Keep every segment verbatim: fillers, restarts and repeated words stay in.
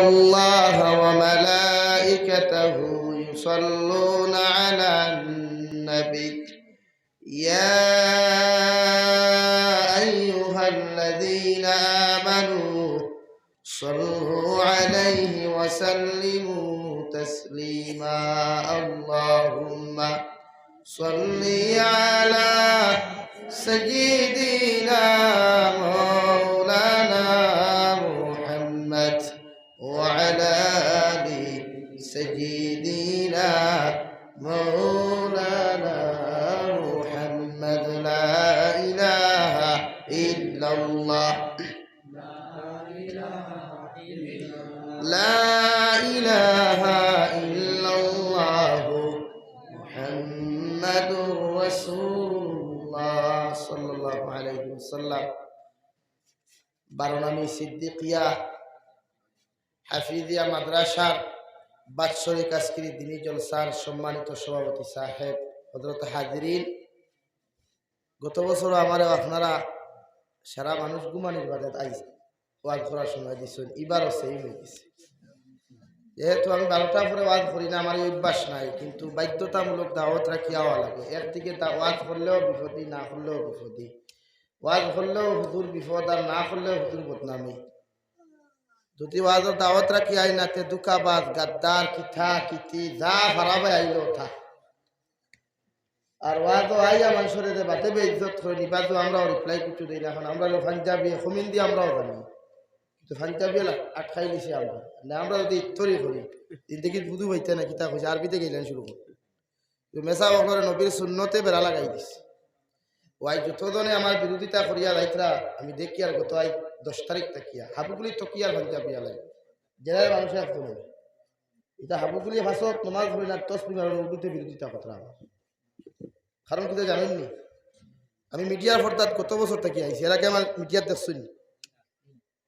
الله وملائكته يصلون على النبي. يا أيها الذين آمنوا صلوا عليه وسلموا تسليما. اللهم صل على سيدنا مولانا محمد وعلى آل سيدنا مولانا محمد. لا إله إلا الله. لا إله إلا الله محمد رسول الله صلى الله عليه وسلم. বারো নং সিদ্দিকিয়া হাফিজিয়া মাদ্রাসার বাৎসরিক আজকের দিনী জলসার সম্মানিত সভাপতি সাহেব, হযরত হাজিরিন, গত বছর আমারে আপনারা সারা মানুষ ঘুমানির বাদে আইজ ওয়াজ করার সময় দিছইন, ইবারও সেম অই গেছে। যেহেতু আমি বারোটার পরে ওয়াজ করি না, আমার এই অভ্যাস নাই, কিন্তু বাধ্যতামূলক দাওয়াত রাখিয়া আওয়া লাগে। একদিকে দা-, ওয়াজ করলেও বিপদি, না করলেও বিপদি। ওয়াজ করলেও হুজুর বিপদ, আর না করলেও হুজুর বদনামি। যদি ওয়াজর দাওয়াত রাখিয়া আই না, তে ধুকাবাজ, গাদ্দার, কিতা, কিতি, যা ফারাবায় আইলো তা। আর ওয়াজও আইয়া মানষরে যে বাদে বেইজ্জত করে নিবা, তো আমরাও reply কিছু দেই না। এখন আমরা হলো পাঞ্জাবি, কমিন্দি আমরাও জানি। কিন্তু পাঞ্জাবি লা-, আটকাই দিছে আমরা। না, আমরা যদি ইত্তরি করি, জিন্দেগিত বুঝু পাইতে না, কিতা কইছে, আরবিতে গেলেন শুরু করি। তো মেসাব অকলরে নবীর সুন্নতে বেড়া লাগাই দিছে। ওয়াই যতজনে আমার বিরোধিতা করিয়া যাইতরা, আমি দেখি আর গত আই দশ তারিখ থাকিয়া, হাবুগুলি তকিয়ার পাঞ্জাবি আলাই। জেলার মানুষে আসতো না। এটা হাবুগুলি ফাঁসত নমাজ পড়ি না, তসবি মারো, উর্দুতে বিরোধিতা করতরা আমার। কারণ কিতা জানেননি? আমি মিডিয়ার পর্দাত গত বছর থাকি আইছি, এর আগে আমার মিডিয়াত দেখছইন।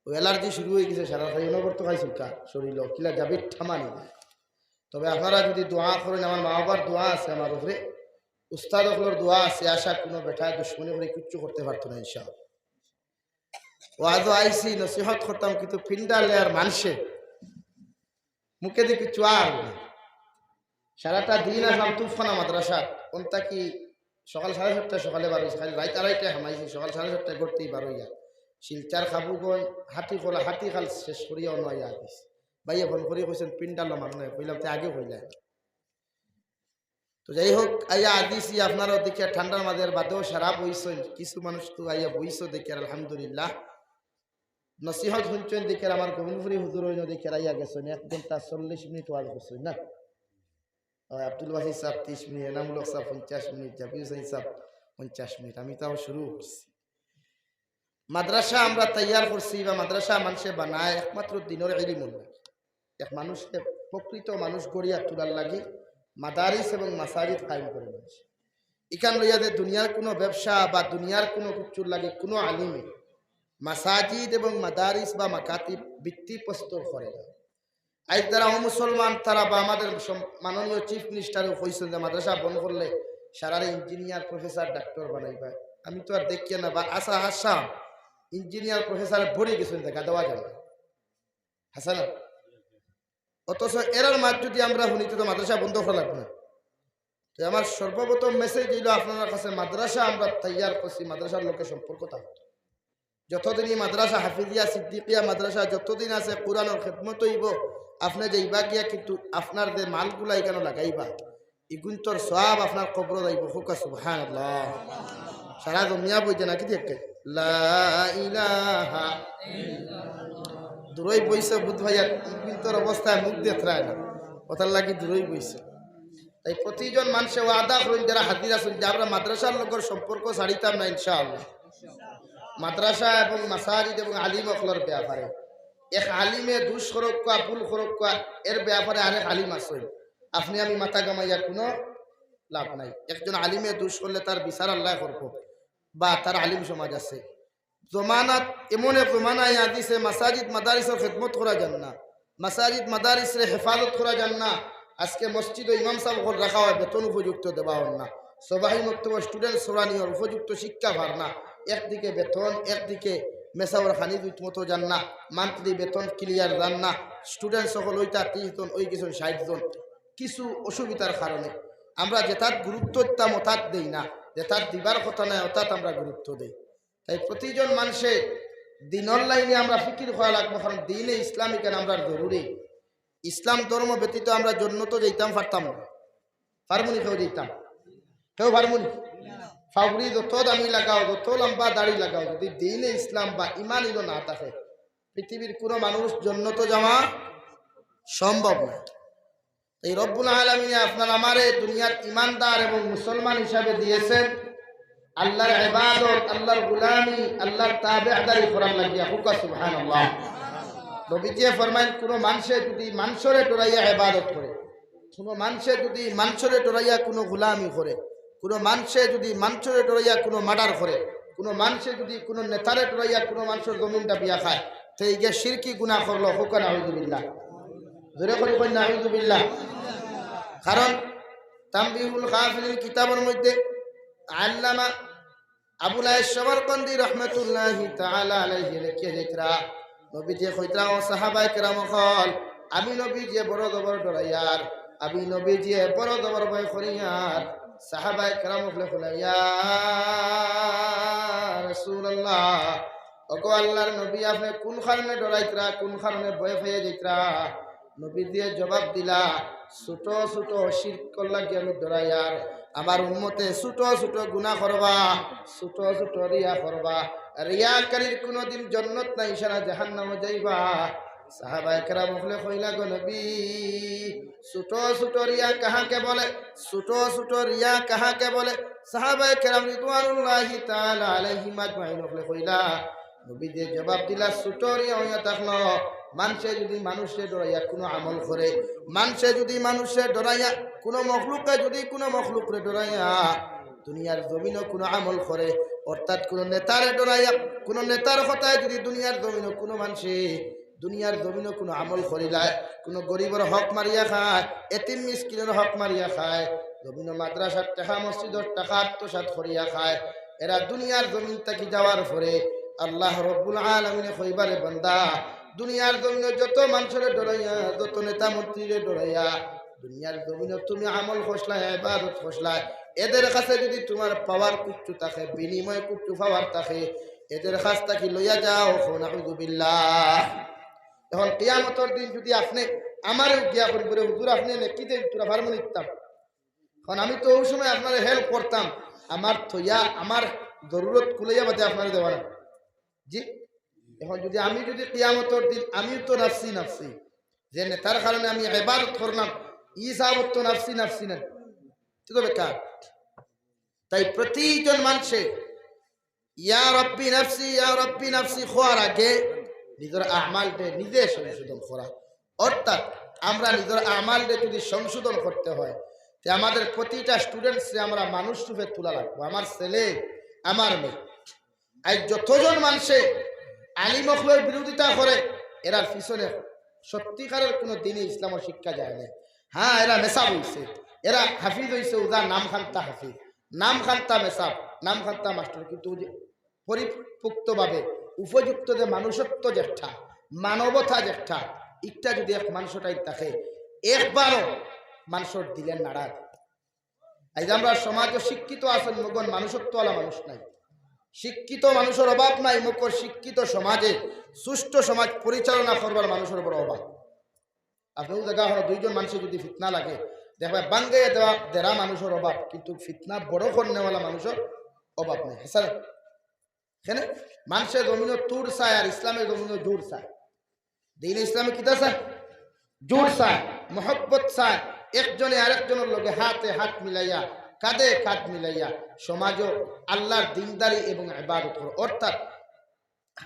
ওই অ্যালার্জি শুরু হয়ে গেছে, সারা খাই অনবরত খাই চুলকা শরীর, কিলা যাবে ঠামানি। তবে আপনারা যদি দোয়া করেন, আমার মা বাবার দোয়া আছে আমার উপরে, উস্তাদ অকলর দোয়া আছে, আশা কোনো বেটায় দুশমনি করে কিচ্ছু করতে পারতো না ইনশাআল্লাহ। ওয়াজও আইছি, নসিহত করতাম, কিন্তু পিন্ডালে আর মানষে মুখে দি কিচ্ছু আর না। সারাটা দিন আসলাম তুফখানা মাদ্রাসা, কোনটা কি সকাল সাড়ে সাতটায় সকালে বার হইছি, খালি রাইত আড়াইটায় হামাইছি, সকাল সাড়ে সাতটায় ঘর থাকি বার হইয়া শিলচর খাবুগঞ্জ হাতিখোলা, হাতিখাল শেষ করিয়া অনো আইয়া দিছি। ভাইয়ে ফোন করি কইছেন, "পিন্ডালো মানুষ নাই।" কইলাম, "তে আগে কইলা।" তো যাই হোক, আইয়া আদিছি আপনারাও দেখি ঠান্ডার মাঝে বাদেও সারা বইছইন, কিছু মানুষ তো আইয়া বইছো দেখি আর আলহামদুলিল্লাহ। নসিহত শুনছইন দেখি আর আমার গোবিন্দপুরি হুজুর হইন দেখি আর আইয়া গেছইন, এক ঘন্টা চল্লিশ মিনিট ওয়াজ করছইন না? ওই আব্দুল বাসিত সাহেব ত্রিশ মিনিট, এনামুল হক সাহেব পঞ্চাশ মিনিট, জাবির হোসেন সাহেব পঞ্চাশ মিনিট, আমি তাও শুরু করছি। মাদ্রাসা আমরা তৈয়ার করছি বা মাদ্রাসা মানষে বানায় একমাত্র দ্বীনর ইলিমর লাগি। এক মানুষরে প্রকৃত মানুষ গড়িয়া তোলার লাগি মাদারিস এবং মাসাজিদ কায়েম করে মানষে। ইখান লইয়া যে দুনিয়ার কোনো ব্যবসা বা দুনিয়ার কোনো কিছুর লাগি কোনো আলিমে মাসাজিদ এবং মাদারিস বা মাকাতিব ভিত্তিপ্রস্তর করে না। আইজ যারা অমুসলমান, তারা বা আমাদের সম-, মাননীয় চিফ মিনিস্টারেও কইছইন যে মাদ্রাসা বন্ধ করলে সারারে ইঞ্জিনিয়ার, প্রফেসর, ডাক্তার বানাইবা। আমি তো আর দেখিয়া না, বা আসা হাসাম ইঞ্জিনিয়ার, প্রফেসরে ভরি গেছইন, দেখা দেওয়া যাবে। হাসান, অথচ এরার মাত যদি আমরা শুনি, তো মাদ্রাসা বন্ধ করা লাগবে না। তো আমার সর্বপ্রথম মেসেজ হইল আপনার কাছে, মাদ্রাসা আমরা তৈয়ার করছি, মাদ্রাসার লগে সম্পর্ক থাকতো। যতদিন এই মাদ্রাসা হাফিজিয়া সিদ্দিকিয়া মাদ্রাসা যতদিন আছে, কোরআনর খেদমত হইব। আপনি যাইবা গিয়া, কিন্তু আপনার যে মালগুলা এখানে লাগাইবা, ইগুন্তর সওয়াব আপনার কবরো যাইব। কউক্কা সুবহানাল্লাহ। সারা জমিয়া বইতে নাকি দেখে, লা ইলাহা। দূরই বইছে বুধ ভাইয়া, ইগুন্তর অবস্থায় মুখ দেখরায় না, ওটার লাগি দূরই বইছে। তাই প্রতিজন মানষে ওয়াদা করইন, যারা হাজির আছইন, যে আমরা মাদ্রাসার লগর সম্পর্ক ছাড়িতাম না ইনশাআল্লাহ। মাদ্রাসা এবং মাসাজিদ এবং আলিম অকলর ব্যাপারে, এক আলিমে দুষ করউক্কা, ভুল করউক্কা, এর ব্যাপারে আরেক আলিম আছইন। আপনি আমি মাথা ঘামাইয়া কোনো লাভ নাই। একজন আলিমে দুষ করলে তার বিচার আল্লায় করব, বা তার আলিম সমাজ আছে। জমানাত এমন এক জমানা আইয়া দিছে, মাসাজিদ মাদারিসর খেদমত করা যার না, মাসাজিদ মাদারিসরে হেফাজত করা যার না। আজকে মসজিদো ইমাম সাব অকল রাখা হয়, বেতন উপযুক্ত দেওয়া হর না, সবাই মক্তবর স্টুডেন্ট সরানি হর উপযুক্ত শিক্ষা পার না। একদিকে বেতন, একদিকে মেসাবর খানি দুই মতো যার না, মান্থলি বেতন ক্লিয়ার যার না, স্টুডেন্ট সকল ওইটা ত্রিশ জন, ওই গেছেন ষাট জন, কিছু অসুবিধার কারণে আমরা যেটাত গুরুত্ব দিতাম ওটাত দেই না, যেটাত দিবার কথা নয় ওটাত আমরা গুরুত্ব দেই। তাই প্রতিজন মানুষে দিনর লাইনে আমরা ফিকির করা লাগবো, কারণ দিনে ইসলাম এখানে আমরা জরুরি। ইসলাম ধর্ম ব্যতীত আমরা জন্নতো যাইতাম পারতাম না। পারমুনি কেউ যাইতাম? কেউ পারমুনি? ফাউরি যত দামি লাগাও, যত লম্বা দাড়ি লাগাও, যদি দিনে ইসলাম বা ইমান ইলো না থাকে, পৃথিবীর কোনো মানুষ জন্নতো যাওয়া সম্ভব না। এই রব্বুল আলামিনে আপনার আমারে দুনিয়ার ইমানদার এবং মুসলমান হিসাবে দিয়েছেন আল্লাহর ইবাদত, আল্লাহর গুলামি, আল্লাহর তাবেদারি করার লাগিয়া। হুকা সুবহানাল্লাহ। নবীজি ফরমাইন, কোনো মানুষে যদি মানুষরে ডরাইয়া ইবাদত করে, কোনো মানুষে যদি মানুষরে ডরাইয়া কোনো গুলামি করে, কোনো মানুষে যদি মানুষরে ডরাইয়া কোনো মার্ডার করে, কোনো মানুষে যদি কোনো নেতারে ডরাইয়া কোনো মানুষর জমিন দাবিয়া খায়, তে ইগে শিরকি গুনাহ করলো। হুকা নাউজুবিল্লাহ। জোরে করি কই নাউজুবিল্লাহ। কারণ তানবীহুল গাফিলিন কিতাবর মধ্যে আল্লামা আবুল আয়েশ সমরকন্দি রহমতুল্লাহি তাআলা আলাইহি লেখিয়া যাইতরা, নবীজি কইতরা, "ও সাহাবায়ে কেরাম অকল, আমি নবীজিয়ে বড় জবর ডরাইয়ার, আমি নবীজিয়ে বড় জবর ভয় করিয়ার।" সাহাবায়ে কেরাম অকলে কইলা, "ইয়া রাসূলুল্লাহ, ওগো আল্লাহর নবী, আপনে কোন কারণে ডরাইতরা, কোন কারণে ভয় পাইয়া যাইতরা?" নবীজিয়ে জবাব দিলা, "ছোট ছোট শিরকর লাগি আমি ডরাইয়ার, আমার উম্মতে ছোট ছোট গুনাহ করবা, ছোট ছোট রিয়া করবা, রিয়াকারীর কুনুদিন জন্নত নাই, সারা জাহান্নামো যাইবা।" সাহাবায়ে কেরাম অকলে কইলা, "গো নবী, ছোট ছোট রিয়া কাহাকে বলে? ছোট ছোট রিয়া কাহাকে বলে?" সাহাবায়ে কেরাম রিদওয়ানুল্লাহি তাআলা আলাইহিম আজমাইন অকলে কইলা, নবীজিয়ে জবাব দিলা, ছোট রিয়া অইয়া থাকলো, মানষে যদি মানষরে ডরাইয়া কুনু আমল করে, মানষে যদি মানষরে ডরাইয়া, কুনু মখলুকে যদি কুনু মখলুকরে ডরাইয়া দুনিয়ার জমিনো কুনু আমল করে, অর্থাৎ কুনু নেতারে ডরাইয়া, কুনু নেতার কথায় যদি দুনিয়ার জমিনো কুনু মানষে দুনিয়ার জমিনো কুনু আমল করিলায়, কুনু গরিবর হক মারিয়া খায়, এতিম মিসকিনর হক মারিয়া খায়, জমিনো মাদ্রাসার টেকা, মসজিদর টেকা আত্মসাৎ করিয়া খায়, এরা দুনিয়ার জমিন থাকি যাওয়ার পরে আল্লাহ রব্বুল আলামিনে কইবা, রে বান্দা, দুনিয়ার জমিনো যত মানষরে ডরাইয়া, যত নেতা মন্ত্রীরে ডরাইয়া দুনিয়ার জমিনো তুমি আমল করছলায়, ইবাদত করছলায়, এদের কাছে যদি তুমার পাওয়ার কুচ্ছু থাকে, বিনিময়ে কুচ্ছু পাওয়ার থাকে, এদের কাছ থাকি লইয়া যাও। কও নাউজুবিল্লাহ। এখন কিয়ামতর দিন যদি আপনে আমারে গিয়া কইবা, "হুজুর, আপনে নেকি দেইন, থুড়া ফার্মো নিতাম।" কারণ আমি তো ওই সময় আপনারে হেল্প করতাম, আমার থইয়া, আমার জরুরত কুলাইয়া বাদে আপনারে দেওয়া না। জি, এখন যদি আমি যদি কিয়ামতর দিন, আমিও তো নাফসি নাফসি, যে নেতার কারণে আমি ইবাদত করলাম, ই হিসাবত তো নাফসি নাফসি না, তো বেকার। তাই প্রতিজন মানষে ইয়া রব্বি নাফসি, ইয়া রব্বি নাফসি কওয়ার আগে নিজর আমালরে নিজে সংশোধন করা। অর্থাৎ আমরা নিজর আমালরে যদি সংশোধন করতে হয়, তে আমাদের প্রতিটা স্টুডেন্টসরে আমরা মানুষ রূপে তুলা লাগবো। আমার ছেলে, আমার মেয়ে, আজ যতজন মানষে আলিম অকলর বিরোধিতা করে, এরার পিছনে সত্যিকারের কুনু দিনে ইসলামর শিক্ষা যায় না। হ্যাঁ, এরা মেসাব অইছে, এরা হাফিজ অইছে, উদা নাম খান্তা হাফিজ, নাম খান্তা মেসাব, নাম খান্তা মাস্টার, কিন্তু ওই যে পরিপক্তভাবে উপযুক্ত যে মানুষত্ব যেটা, মানবতা যেটা, ইটা যদি এক মানষর ঠাইত থাকে, একবারও মানষর দিলে নারাজ। আইজ আমরার সমাজো শিক্ষিত আছইন মগন, মানুষত্বআলা মানুষ নাই। শিক্ষিত মানুষর অভাব নাই, মগর শিক্ষিত সমাজে সুষ্ঠু সমাজ পরিচালনা করবার মানুষর বড় অভাব। আপনে অউ জাগা অইলো দুইজন মানষে যদি ফিতনা লাগে, দেখবা বাঙ্গাইয়া দেওয়া দেরা মানুষর অভাব, কিন্তু ফিতনা বড় করনেওয়ালা মানুষর অভাব নাই। হাছা না? কেনে? মানষে জমিনো তুর চায় আর ইসলামে জমিনো জুর চায়। দ্বীন ইসলামে কিতা চায়? জুর চায়, মহব্বত চায়, একজনে আরেকজনর লগে হাতে হাত মিলাইয়া, কাঁধে কাঁধ মিলাইয়া সমাজো আল্লাহর দ্বীনদারি এবং ইবাদত করো। অর্থাৎ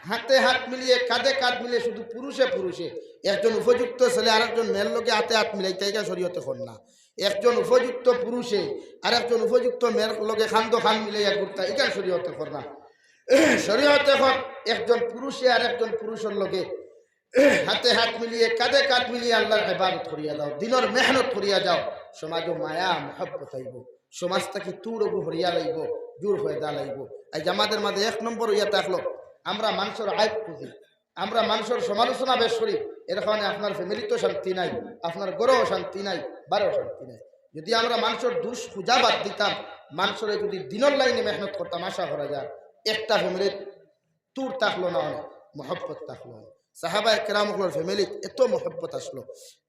হাতে হাত মিলিয়ে, কাঁধে কাঁধ মিলিয়ে শুধু পুরুষে পুরুষে, একজন উপযুক্ত ছেলে আরেকজন মেয়ের লগে হাতে হাত মিলাইতা, ইখান শরীয়তে কর না। একজন উপযুক্ত পুরুষে আরেকজন উপযুক্ত মেয়ের লগে কান্দো কান মিলাইয়া ঘুরতা, ইখান শরীয়তে কর না। শরীয়তে কর একজন পুরুষে আরেকজন পুরুষর লগে হাতে হাত মিলিয়ে, কাঁধে কাঁধ মিলিয়ে আল্লাহর ইবাদত করিয়া যাও, দ্বীনর মেহনত করিয়া যাও, সমাজো মায়া মহব্বত আইবো, সমাজ থাকি তুড় অগু হরিয়া লাইবো, জুর পয়দা লাইবো। আইজ আমাদের মাঝে এক নম্বর অইয়া থাকলো, আমরা মানষর আইব খুঁজি, আমরা মানষর সমালোচনা বেশ করি, এর কারণে আপনার ফ্যামিলিত শান্তি নাই, আপনার ঘরও শান্তি নাই, বারেও শান্তি নাই। যদি আমরা মানষর দুষ খুঁজা বাদ দিতাম, মানষরে যদি দিনর লাইনে মেহনত করতাম, আশা করা যায় একটা ফ্যামিলিত তুর থাকলো না, অনেক মহব্বত থাকলো না। সাহাবায়ে কেরাম অকলর ফ্যামিলিত এত মহব্বত আসলো,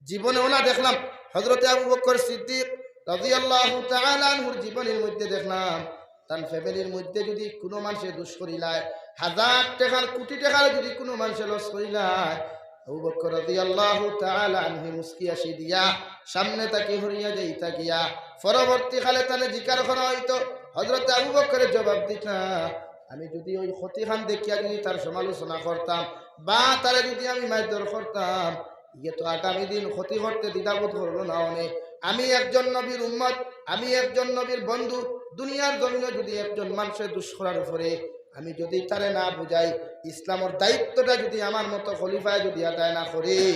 জীবনে ওনা দেখলাম। হযরতে আবু বকর সিদ্দিক রাদিয়াল্লাহু তাআলা আনহুর জীবনীর মধ্যে দেখলাম, তান ফ্যামিলির মধ্যে যদি কুনু মানষে দুষ করিলায়, হাজার টেকার, কুটি টেকার যদি কুনু মানষে লস করিলায়, আবু বকর রাদিয়াল্লাহু তাআলা আনহু মুচকি হাসি দিয়া সামনে থাকি হরিয়া যাইতা গিয়া। পরবর্তীকালে তানে জিকার করা অইতো, হযরতে আবু বকরে জবাব দিতা, আমি যদি ওই ক্ষতিখান দেখিয়া যদি তার সমালোচনা করতাম বা তারে যদি আমি মারধর করতাম, ইয়ে তো আগামী দিন ক্ষতি করতে দ্বিধাবোধ করলো না অনে। আমি একজন নবীর উম্মত, আমি একজন নবীর বন্ধু, দুনিয়ার জমিনো যদি একজন মানষে দুষ করার উপরে আমি যদি তারে না বুঝাই, ইসলামর দায়িত্বটা যদি আমার মতো খলিফায় যদি আদায় না করে,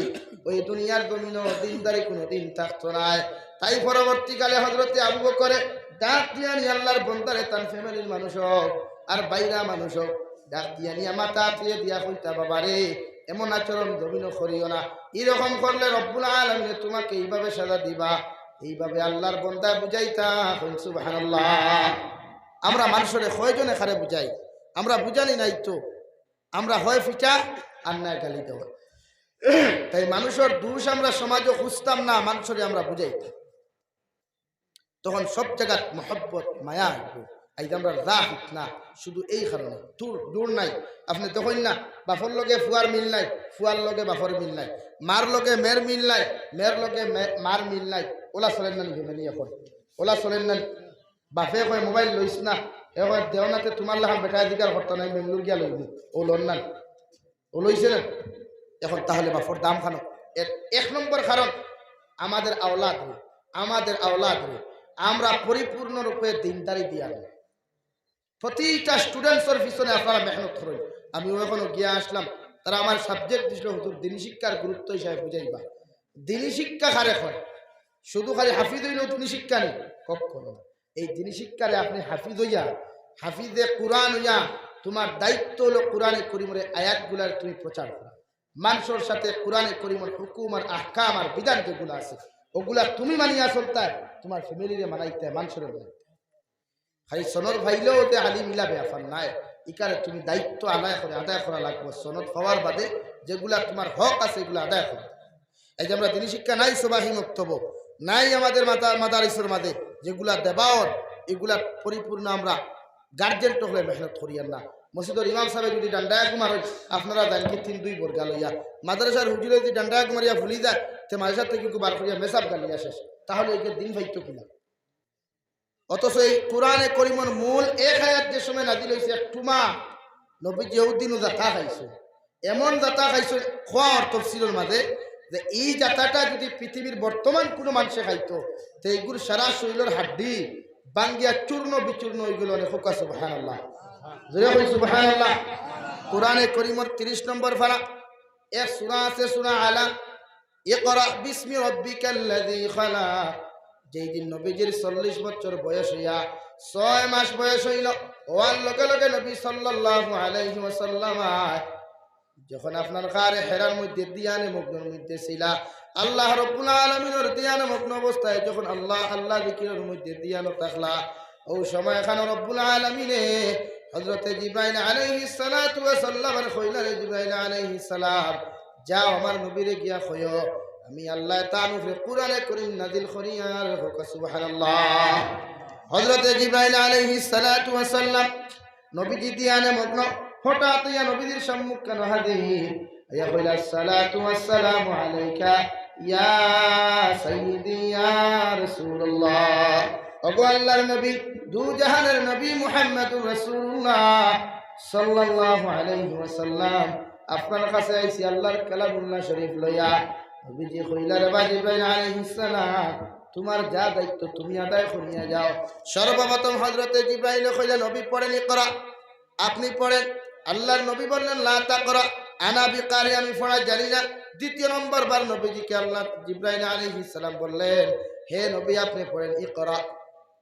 ওই দুনিয়ার জমিনো দিনদারি কুনুদিন থাকতো নায়। তাই পরবর্তীকালে হযরতে আবু বকরে ডাক দিয়া নি আল্লাহর বন্দারে, তান ফ্যামিলির মানুষ হোক আর বাইরা মানুষ হোক, ডাক দিয়া নিয়া মাথা তুলে দিয়া কইতা, বাবা রে, এমন আচরণ জমিনো করিও না। এরকম করলে রব্বুল আলামিনে তোমাকে এইভাবে সাজা দিবা। এইভাবে আল্লাহর বন্দায় বুঝাইতা। কইন সুবহানাল্লাহ। আমরা মানষরে কয়জনে কারে বুঝাই? আমরা বুঝানি নাই তো, আমরা হয় ফিটা আর নায় গালি দেওয়া। তাই মানষর দুষ আমরা সমাজো খুঁজতাম না, মানষরে আমরা বুঝাইতাম। তখন সব জাগাত মহব্বত, মায়া আইবো। আইজ আমরা যা ফিতনা, শুধু এই কারণে। দূর, দূর নাই। আপনে দেখইন না, বাপর লগে ফুয়ার মিল নাই, ফুয়ার লগে বাপর মিল নাই, মার লগে মের মিল নাই, মের লগে মে-, মার মিল নাই। ওলা চলের না নি ফ্যামিলি এখন? ওলা চলের না নি? বাপে কয়, "মোবাইল লইস না।" হে কয়, "দেও না তে তুমার লাখান বেটায় জিকার করতা নায়, বেঙ্গলোর গিয়া লইমু।" ও লন না নি? ও লইছে না? এখন তাহলে বাপর দাম খানো। এর এক নম্বর কারণ, আমাদের আওলাদ রে, আমাদের আওলাদ রে আমরা পরিপূর্ণ রূপে দিনদারি দিয়া আনি। প্রতিটা স্টুডেন্টসর পিছনে আপনারা মেহনত করইন। আমি অখনো গিয়া আসলাম, তারা আমার সাবজেক্ট দিছিল, হুজুর, দিনী শিক্ষার গুরুত্ব হিসাবে বুঝাইবা। দিনী শিক্ষা কারে কয়? শুধু খালি হাফিজ অইলেউ দিনী শিক্ষা নি? কখনো না। এই দিনী শিক্ষারে আপনে হাফিজ অইয়া, হাফিজে কোরআন অইয়া, তুমার দায়িত্ব অইলো কোরআনে করিমর এই আয়াতগুলার তুমি প্রচার করা। মানষর সাথে কোরআনে করিমর হুকুম আর আহকাম আর বিধান যেগুলা আছে, ওগুলা তুমি মানিয়া চলতায়, তুমার ফ্যামিলিরে মানাইতায়, মানষরে মানাইতায়। খালি সনদ পাইলেউ যে আলিম ইলা বেয়াপার নায়, ইকারে তুমি দায়িত্ব আদায় করে, আদায় করা লাগবো। সনদ পাওয়ার বাদে যেগুলা তুমার হক আছে, এগুলা আদায় করো। এই যে আমরা দিনী শিক্ষা নাই সবাহি মক্তব, নাই আমাদের মাদা-, মাদারিসর মাঝে যেগুলা দেওয়া অর, এগুলা পরিপূর্ণ আমরা গার্জেন অকলে মেহনত করিয়ার না। মসজিদর ইমাম সাবে যদি ডান্ডায় ঘুমার অইন, আপনারা জানইন কি তিন দুই বর্গা লইয়া, মাদ্রাসার হুজুরে যদি ডান্ডায় ঘুমারিয়া ভুলি যায়, তে মাদ্রাসা থাকি কিন্তু বার করিয়া মেসাব গালিয়া শেষ। তাহলে এই যে দিন পাইতো কিনা? অথচ এই কোরআনে করিমর মূল এক আয়াত যে সময় নাজিল অইছে, এক টুমা নবীজি অউ দিনও জাতা খাইছে, এমন জাতা খাইছে, কওয়া অর তফসিরর মাঝে যে এই জাতাটা যদি পৃথিবীর বর্তমান কুনু মানষে খাইতো, তে এইগুর সারা শরীলর হাড্ডি ভাঙ্গিয়া চূর্ণ বিচূর্ণ অইগেলো অনে। কউক্কা সুবহানাল্লাহ। জোরে কইন সুবহানাল্লাহ। কোরআনে করিমর তিরিশ নম্বর পারা, এক সূরা আছে, সূরা আলা, ইকরা বিসমি রাব্বিকাল্লাযী খালাক। যেই দিন নবীজির চল্লিশ বছর বয়স অইয়া ছয় মাস বয়স অইলো, অওয়ার লগে লগে নবী সাল্লাল্লাহু আলাইহি ওয়াসাল্লাম যখন আপনার গারে হেরার মধ্যে ধ্যানে মগ্নর মধ্যে ছিলা, আল্লাহ রব্বুল আলামিনর ধ্যানে মগ্ন অবস্থায় যখন আল্লাহ, আল্লাহ জিকিরর মধ্যে ধ্যানে থাকলা, অউ সময় খানো রব্বুল আলামিনে হযরতে জিব্রাইল আলাইহিস সালাতু ওয়াস সালামরে কইলা, রে জিব্রাইল আলাইহিস সালাম, যাও আমার নবীরে গিয়া কইও, আমি আল্লায় তান উপরে কোরআনে করিম নাজিল করিয়ার। কউক্কা সুবহানাল্লাহ। হযরতে জিব্রাইল আলাইহিস সালাতু ওয়াস সালাম নবীজি ধ্যানে মগ্ন, হঠাৎ অইয়া নবীজির সম্মুখখানো হাজির। আইয়া কইলা, "আসসালাতু ওয়াসসালামু আলাইকা ইয়া সাইয়্যিদি ইয়া রাসূলুল্লাহ।" ওগো আল্লাহর নবী, দু জাহানের নবী মুহাম্মাদুর রাসূলুল্লাহ সাল্লাল্লাহু আলাইহি ওয়াসাল্লাম, আপনার কাছে আইছি আল্লাহর কালামুল্লাহ শরীফ লইয়া। নবীজি কইলা, "রে বা জিব্রাইল আলাইহিস সালাম, তুমার যা দায়িত্ব তুমি আদায় করিয়া যাও।" সর্বপ্রথম হযরতে জিব্রাইলে কইলা, "নবী পড়েন ইকরা।" আপনি পড়েন। আল্লাহর নবী বললেন, "লা তাকরা, আনা বিকারি, আমি পড়া জানি না।" দ্বিতীয় নম্বর বার নবীজিকে আল্লাহ জিব্রাইল আলাইহিস সালাম বললেন, "হে নবী, আপনি পড়েন ইকরা।"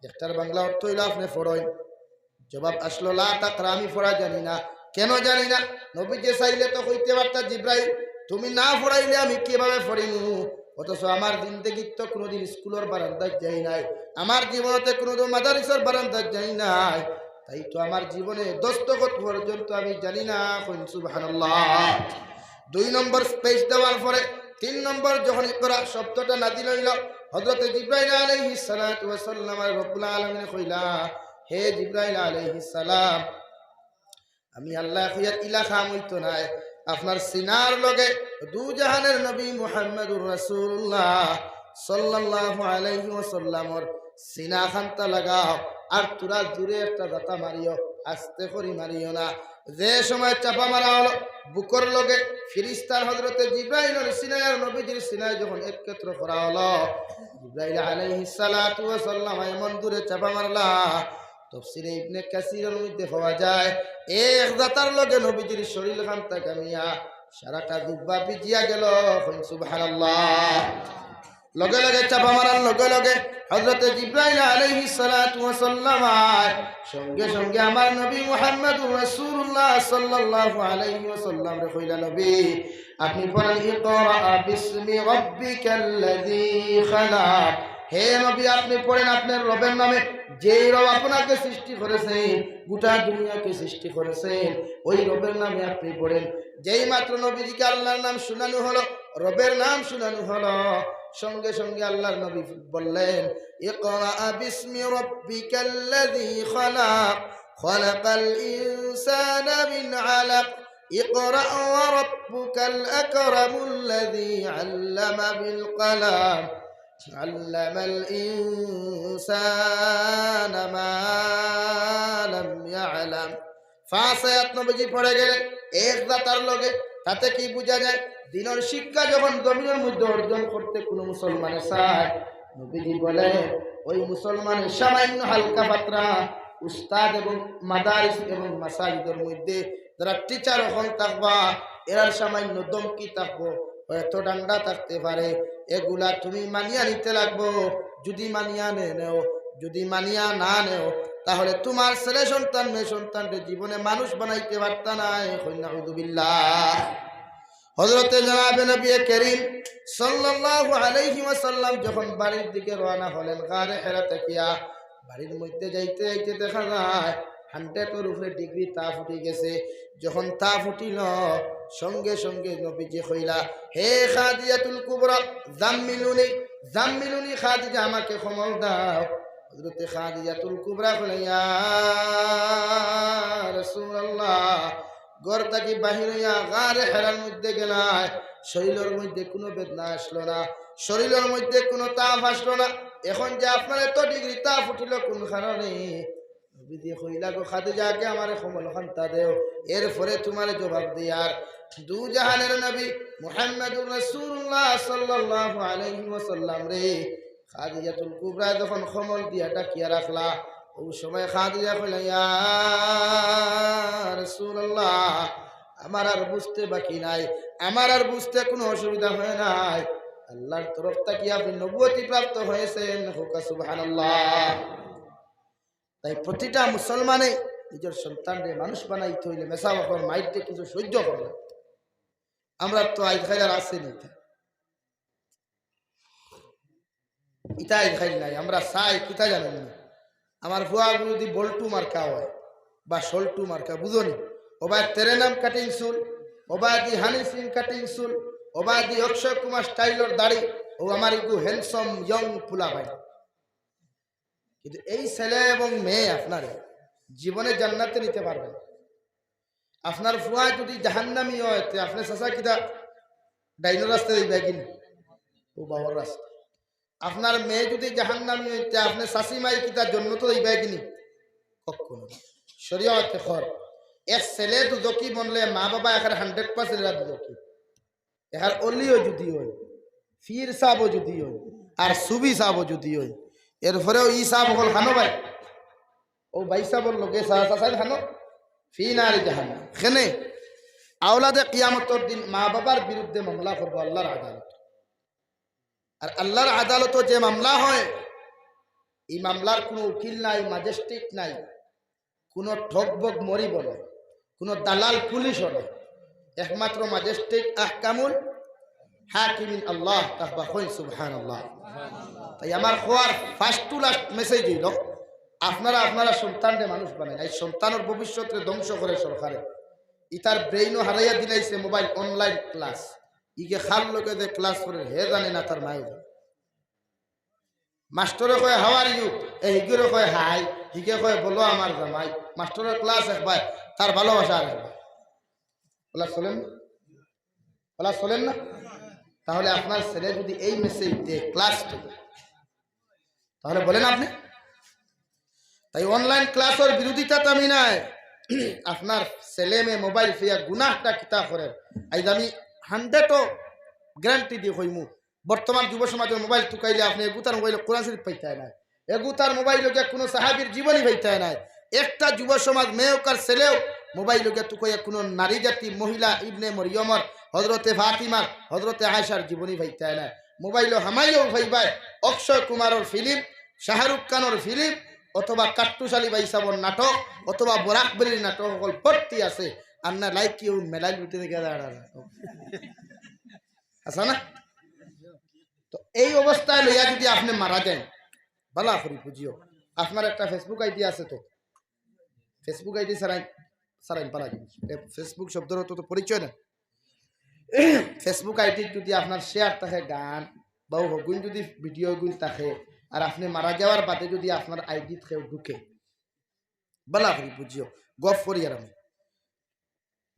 একটার বাংলা অর্থ অইলো, "আপনি পড়েন।" জবাব আসলো, "লা তাকরা, আমি পড়া জানি না।" কেন জানি না, নবীজি চাইলে তো কইতে পারতা, "জিব্রাইল, তুমি না পড়াইলে আমি কিভাবে পড়িমু?" অথচ আমার জিন্দেগিত তো কুনুদিন স্কুলর বারান্দাত যাই নাই, আমার জীবনতে কুনুদিন মাদারিসর বারান্দাত যাই নাই, তাই তো আমার জীবনে দস্তখত পর্যন্ত আমি জানি না। কইন সুবহানাল্লাহ। দুই নম্বর স্পেস দেওয়ার পরে তিন নম্বর যখন ইকরা শব্দটা নাজিল অইল, হযরতে জিব্রাইল আলাইহিস সালাতু ওয়াস সালাম আর রব্বুল আলামিন কইলা, "হে জিব্রাইল আলাইহিস সালাম, আমি আল্লাহ কইয়ার ইলা কাম অইতো নায়, আপনার সিনার লগে দুজাহানের নবী মুহাম্মাদুর রাসূলুল্লাহ সাল্লাল্লাহু আলাইহি ওয়াসাল্লামর সিনা খান্তা লাগাও, আর থুড়া জুরে একটা জাতা মারিও, আস্তে করি মারিও না।" যে সময় চাপা মারা অইলো, বুকর লগে ফিরিস্তার হযরতে জিব্রাইলর সিনায় আর নবীজির সিনায় যখন একত্র করা অইলো, জিব্রাইল আলাইহিস সালাতু ওয়াস সালাম এমন জুরে চাপা মারলা, তফসিরে ইবনে কাসিরর মধ্যে পাওয়া যায়, এক জাতার লগে নবীজির শরীর খান্তা গামিয়া সারাটা জুব্বা ভিজিয়া গেল। কইন সুবহানাল্লাহ। লগে লগে চাপা মারার লগে লগে হযরতে জিব্রাইল আলাইহিস সালাতু ওয়াস সালাম আয়, সঙ্গে সঙ্গে আমার নবী মুহাম্মাদুর রাসূলুল্লাহ সাল্লাল্লাহু আলাইহি ওয়াসাল্লামরে কইলা, "নবী, আপনি পড়েন, ইকরা বিসমি রাব্বিকাল্লাযী খালাক।" হে নবী, আপনি পড়েন আপনার রবের নামে, যেই রব আপনাকে সৃষ্টি করেছেন, গোটা দুনিয়াকে সৃষ্টি করেছেন, ওই রবের নামে আপনি পড়েন। যেই মাত্র নবীজিকে আল্লাহর নাম শোনানো হলো, রবের নাম শোনানো হলো, সঙ্গে সঙ্গে আল্লাহর নবী বললেন, "ইকরা বিসমি রাব্বিকাল্লাযী খালাক, খালাকাল ইনসানা মিন আলাক, ইকরা ওয়া রাব্বুকাল আকরামুল্লাযী আল্লামা বিল কলম, আল্লামাল ইনসানা মা লাম ইয়ালাম।" পাঁচ আয়াত নবীজি পড়ে গেলেন এক জাতার লগে। তাতে কি বুঝা যায়? দ্বীনর শিক্ষা যখন জমিনর মধ্যে অর্জন করতে কোনো মুসলমানে চায়, নবীজি বলেন, ওই মুসলমানের সামান্য হালকা পাতলা উস্তাদ এবং মাদারিস এবং মাসাজিদর মধ্যে যারা টিচার অকল থাকবা, এরার সামান্য ধমকি থাকবো, হয়তো ডান্ডা থাকতে পারে, এগুলা তুমি মানিয়া নিতে লাগবো। যদি মানিয়া নে-, নেও, যদি মানিয়া না নেও, তাহলে তোমার ছেলে সন্তান, মেয়ে সন্তানরে জীবনে মানুষ বানাইতে পারতা নায়। কইন নাউযুবিল্লাহ। হযরতে জনাবে নবী করিম সাল্লাল্লাহু আলাইহি ওয়াসাল্লাম যখন বাড়ির দিকে রওনা হলেন, গারে হেরা থাকিয়া বাড়ির মধ্যে যাইতে যাইতে দেখা যায় হান্ড্রেডর উপরে ডিগ্রি তাপ উঠি গেছে। যখন তাপ উঠিল, সঙ্গে সঙ্গে নবীজি কইলা, "হে খাদিজাতুল কুবরা, জাম্মিলুনি, জাম্মিলুনি, খাদিজা, আমাকে কম্বল দাও।" হযরতে খাদিজাতুল কুবরা কইলা, "ইয়া রাসূলুল্লাহ, ঘর থাকি বাহির অইয়া গারে হেরার মধ্যে গেলায়, শরীলর মধ্যে কোনো বেদনা আসলো না, শরীলর মধ্যে কোনো তাপ আসলো না, এখন যে আপনার এত ডিগ্রি তাপ উঠিল কোন কারণে?" নবীজি কইলা, "গো খাদিজা, আগে আমারে কম্বল খান্তা দেও, এরপরে তোমারে জবাব দিয়ার।" দুজাহানের নবী মুহাম্মাদুর রাসূলুল্লাহ সাল্লাল্লাহু আলাইহি ওয়াসাল্লামরে খাদিজাতুল কুবরা যখন কম্বল দিয়া ঢাকিয়া রাখলা, ওই সময় খাদিজা কইলা, "ইয়া রাসূলুল্লাহ, আমার আর বুঝতে বাকি নাই, আমার আর বুঝতে কোনো অসুবিধা হয় নাই, আল্লাহর তরফ থাকি আপনি নবুয়তি প্রাপ্ত হয়েছেন।" কউক্কা সুবহানাল্লাহ। তাই প্রতিটা মুসলমানে নিজের সন্তানরে মানুষ বানাইতে হইলে মেসাব অকলর মাইররে কিছু সহ্য করবে। আমরা তো আইজ খাইল আর আছে নি ইতা। ইতা আইজ খাইল নাই। আমরা চাই কিতা জানেন নি? আমার ফুয়া যদি বল্টু মার্কা হয় বা সল্টু মার্কা, বুঝো নি? ওবায় তেরে নাম কাটিং চুল, ওবায়দি হানি সিং কাটিং চুল, ওবায়দি অক্ষয় কুমার স্টাইলর দাড়ি, ও আমার একটু হ্যান্ডসাম ইয়ং ফুলা ভাই। কিন্তু এই ছেলে এবং মেয়ে আপনারে জীবনে জান্নাতে নিতে পারবে না। আপনার ফুয়া যদি জাহান্নামি হয়, তে আপনি চাচা কিতা ডাইনর রাস্তা দিবা কিনি? ও বাবার রাস্তা। আপনার মেয়ে যদি জাহান্নামি হয়, তে আপনি চাচি মাই কিতা জন্নত দিবা কিনি? কখনো না। শরীয়তে খর। এক ছেলে দুজকি বনলে মা বাবা এখানে হান্ড্রেড পার্সেন্ট এরা দুজকি। এখানে অলিও যদি হয়, পীর সাবও যদি হয়, আর সুফি সাবও যদি হয়, এরপরেও ই সাব অকল খানো ভাই, ও ভাই সাবর লগে চা-, চাচাইন খানো, ফি নারি জাহান্নাম। খেনে আওলাদে কিয়ামতর দিন মা বাবার বিরুদ্ধে মামলা করবো আল্লাহর আদালত। আর আল্লাহর আদালতো যে মামলা হয়, এই মামলার কোনো উকিল নাই, ম্যাজিস্ট্রেট নাই, কোনো ঠকবক মরিব না। কোনো দালাল পুলিশও না, একমাত্র ম্যাজিস্ট্রেট আহকামুল হাকিমিন আল্লাহ। তাকবা কইন সুবহানাল্লাহ। তাই আমার কওয়ার first to last message অইলো, আপনারা আপনারা সন্তানরে মানুষ বানাইন, এই সন্তানর ভবিষ্যতরে ধ্বংস করে সরকারে। ইতার ব্রেইনও হারাইয়া দিলাইছে মোবাইল অনলাইন ক্লাস। ইগে খার লগে যে ক্লাস করে হে জানে না তার মায়ে জানে। মাস্টরে কয়, "How are you?" এ হিগুরে কয়, "Hi।" হিগে কয়, "বলো আমার জামাই।" মাস্টরের ক্লাস একবার, তার ভালোবাসা আর একবার। ওলা চলেন না? ওলা চলেন না? তাহলে আপনার ছেলে যদি এই মেসেজ দেয় ক্লাস টু, তাহলে বলেন আপনি? তাই অনলাইন ক্লাসর বিরোধিতা তো আমি নাই। আপনার ছেলে মেয়ে মোবাইল ফিয়া গুনাহটা কিতা করের, আইজ আমি হান্ড্রেডও গ্যারান্টি দিয়ে কইমু, বর্তমান যুব সমাজর মোবাইল তুকাইলে আপনি এগুতার মোবাইল কোরআন শরীফ পাইতায় নায়, এগুতার মোবাইল গিয়া কোনো সাহাবীর জীবনী পাইতায় নায়। একটা যুব সমাজ মেয়ে হোক আর ছেলে হোক, মোবাইল গিয়া তুকাইয়া কোনো নারী জাতি, মহিলা, ইবনে মরিয়মর, হজরতে ফাতিমার, হজরতে আয়েশার জীবনী পাইতায় নায়। মোবাইলও হামাইয়াও পাইবায় অক্ষয় কুমারর ফিল্ম, শাহরুখ খানর ফিল্ম, অথবা কাট্টুশ আলী ভাই সাবর নাটক, অথবা বরাক ভ্যালির নাটক, সকল ভর্তি আছে। আর না লাইক কি মেলাইল উঠে দেখে দাঁড়া আছে না? তো এই অবস্থায় লইয়া যদি আপনি মারা যান, ভালা করি বুঝিও, আপনার একটা Facebook আইডি আছে তো, Facebook আইডি সারাই সারাই পারা জিনিস। এ Facebook শব্দর অর্থ তো পরিচয় না। Facebook আইডি যদি আপনার শেয়ার থাকে গান বা হগুন যদি ভিডিও গুন থাকে, আর আপনি মারা যাওয়ার বাদে যদি আপনার আইডিত কেউ ঢুকে, ভালা করি বুঝিও, গফ করি আর আমি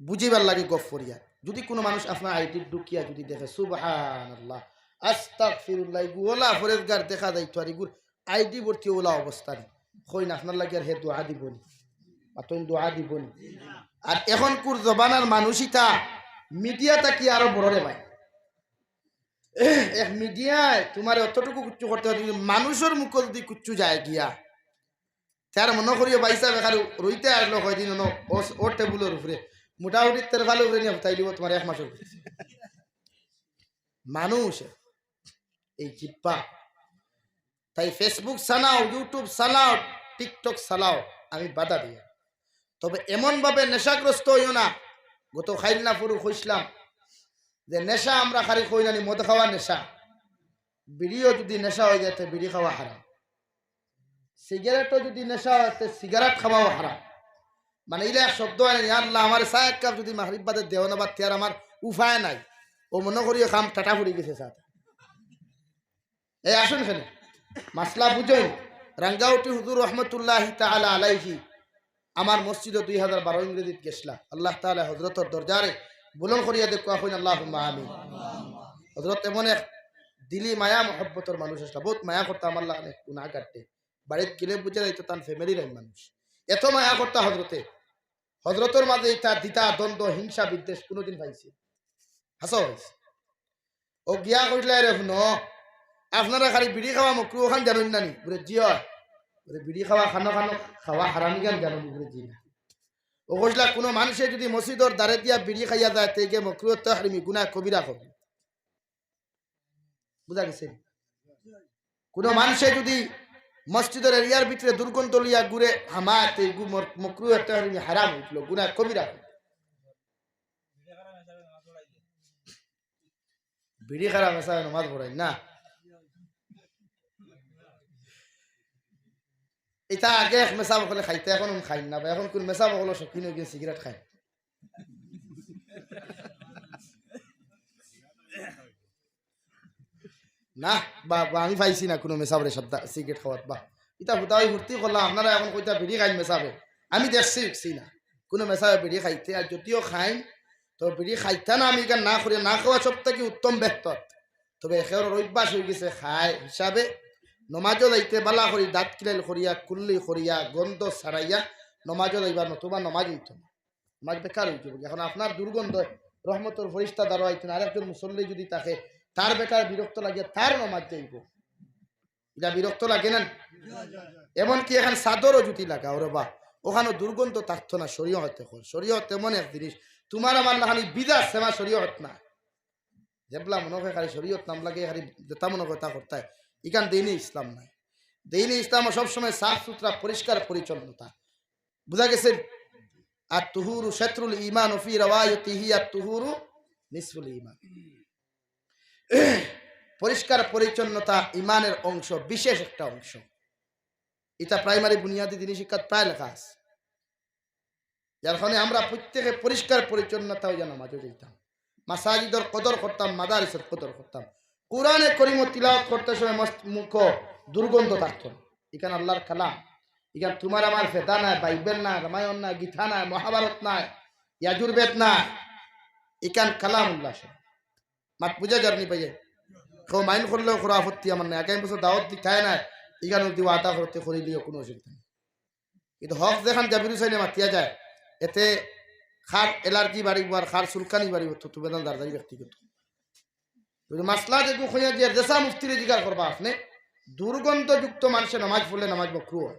বুঝিবার লাগি গফ করিয়া। যদি কোনো মানুষ আপনার আইডিত ঢুকিয়া যদি দেখে, সুবহানাল্লাহ, আস্তাগফিরুল্লাহ, ইগু ওলা ফরেজগার দেখা যাইতো, আর ইগুর আইডি ভর্তি ওলা অবস্থা নি, কইন আপনার লাগি আর হে দোয়া দিবনি? মাতইন দোয়া দিবনি? আর এখনকুর জমানার মানুষ ইতা মিডিয়া থাকি আরো বড় রে ভাই। এক মিডিয়ায় তোমার অতটুকু কুচ্ছু করতে পারে, কিন্তু মানুষর মুখো যদি কুচ্ছু যায় গিয়া, তার মনে করিও ভাই সাহেব এখানে রইতে আসলো কয়দিন হলো ও, ও টেবুলর উপরে, মোটামুটি তেরফাল উপরে নিয়া ফুটাই দিব তোমার এক মাসর ভিতরে। মানুষ এই জিব্বা। তাই Facebook চালাও, YouTube চালাও, TikTok চালাও, আমি বাধা দিই না। তবে এমনভাবে নেশাগ্রস্ত হইও না। গত খাইল না পুরু কইছিলাম যে নেশা আমরা খালি কই নানি মদ খাওয়া নেশা, বিড়িও যদি নেশা হয়ে যায়, তো বিড়ি খাওয়া হারাম। সিগারেটও যদি নেশা হয়, তো সিগারেট খাওয়াও হারাম। মানে, ইলা এক শব্দ হয় না, "ইয়া আল্লাহ, আমার চা এক কাপ যদি মাগরিব বাদে দেও না বা তিয়ার আমার উপায় নাই।" ও মনে করি কাম টাটা পড়ি গেছে চা। এই আসুন এখানে, মাসলা বুঝইন। রাঙ্গাউটি হুজুর রহমতুল্লাহি তাআলা আলাইহি আমার মসজিদো দুই হাজার বারো ইংরেজিত গেছলা। আল্লাহ তাআলা হজরতর দরজারে বুলন্দ করিয়া দেখুয়া কইন, আল্লাহুম্মা আমিন। হজরত এমন এক দিলি মায়া মহব্বতর মানুষ আসলা, বহুত মায়া করতা আমার লাখান গুনাগাররে। বাড়িত গেলে বুঝা যাইতো তান ফ্যামিলির এক মানুষ। এত মায়া করতা হজরতে। হজরতর মাঝে ইতা দ্বিধা, দ্বন্দ্ব, হিংসা, বিদ্বেষ কোনোদিন পাইছে? হাছা পাইছে। ও গিয়া কইলা, "রে হুনো, আপনারা খালি বিড়ি খাওয়া মকরু ওখান জানইন না নি?" বুলে, "জি অয়।" বুলে, "বিড়ি খাওয়া খানো খানো খাওয়া হারামি গান জানো নি?" বুলে, "জি না।" ও কইলা, "কোনো মানুষে যদি মসজিদর দ্বারে দিয়া বিড়ি খাইয়া যায়, তে গিয়ে মকরু তাহরিমি গুনাহ কবিরা করবে।" বুঝা গেছে? কোনো মানুষে যদি মসজিদর এরিয়ার ভিতরে দুর্গন্ধ লইয়া ঘুরে হামায়, তে গু-, মর-, মকরু তাহরিমি হারাম উঠলো, গুনাহ কবিরা করবে। বিড়ি খারা মেসাবে নমাজ পড়াইন না। ইতা আগে এক মেসাব অকলে খাইতা, এখন খাইন না বা, এখন কোন মেসাব অকল শৌখিন হয়ে গিয়া সিগারেট খাইন না। বা, বা আমি পাইছি না কোনো মেসাবরে সাদ্দা সিগারেট খাওয়াত বা। ইতা হুদা ওই ফুর্তি করলাম, আপনারা এখন কইতা বিড়ি খাইন মেসাবে। আমি দেখছি, দেখছি না কোনো মেসাবে বিড়ি খাইতে, আর যদিও খাইন, তো বিড়ি খাইতা না, আমি এখান না করিয়া না খাওয়া সব থাকি উত্তম বেহতর। তবে একের অভ্যাস হয়ে গেছে খায় হিসাবে, নমাজও যাইতে বালা করি, দাঁত কিলাইল করিয়া, কুল্লি করিয়া, গন্ধ ছাড়াইয়া নমাজও যাইবা, নতুবা নমাজ হইতো না। নমাজ বেকার হয়ে যাবে। এখন আপনার দুর্গন্ধ, রহমতর ফরিস্তা দ্বারা আইতেন, আরেকজন মুসল্লি যদি থাকে, তার বেটার বিরক্ত লাগে, তার নমাজ যাইব। এটা বিরক্ত লাগে না? এমনকি এখন চাদরও যদি লাগা, ওরে বা, ওখানে দুর্গন্ধ থাকতো না, শরীয়তে কর। শরীয়ত এমন এক জিনিস, তোমার আমার লাখানি বিদা সেবা শরীয়ত না। যেবলা মনে হয় খালি শরীয়ত নাম লাগে, খালি যেটা মনে হয় তা করতে হয়। ইখান দ্বীনে ইসলাম নাই। দ্বীনে ইসলাম সবসময় সাফ সুতরা, পরিষ্কার পরিচ্ছন্নতা। বুঝা গেছে? আত তুহুরু শাতরুল ঈমান, ওয়া ফি রিওয়ায়াতিহি আত তুহুরু নিসফুল ঈমান। পরিষ্কার পরিচ্ছন্নতা ইমানের অংশ, বিশেষ একটা অংশ। ইটা প্রাইমারি বুনিয়াদি দিনী শিক্ষাত প্রায় লেখা আছে। যার কারণে আমরা প্রত্যেকে পরিষ্কার পরিচ্ছন্নতা অইয়া নামাজো যাইতাম, মাসাজিদর কদর করতাম, মাদারিসর কদর করতাম। কোরআনে করিম তিলাওয়াত করতে সময় মস্ত মুখ দুর্গন্ধ থাকতো না। ইখান আল্লাহর কালাম, ইখান তোমার আমার ফেদা নায়, বাইবেল নায়, রামায়ণ নায়, গীতা নায়, মহাভারত নায়, ইয়াজুর্বেদ নায়, ইখান কালামুল্লাহ শরীফ। মাত বুঝা যারনি ভাইয়ে? কেউ মাইন্ড করলেও কোনো আপত্তি আমার নাই। আগামী বছর দাওয়াত দিতায় নায়, ইখান যদি ওয়াদা করতে করিলিও কোনো অসুবিধা নাই। কিন্তু হক যেখান জাবির হুসাইনে মাতিয়া যায়, এতে কার অ্যালার্জি বাড়িব আর কার চুলকানি বাড়িব, তো তুমি জানো দারদারি ব্যক্তিগত। যদি মাসলা যেগু কইয়া যে দেশা মুফতিরে জিকার করবা আপনি, দুর্গন্ধযুক্ত মানুষে নামাজ পড়লে নামাজ মকরু হয়।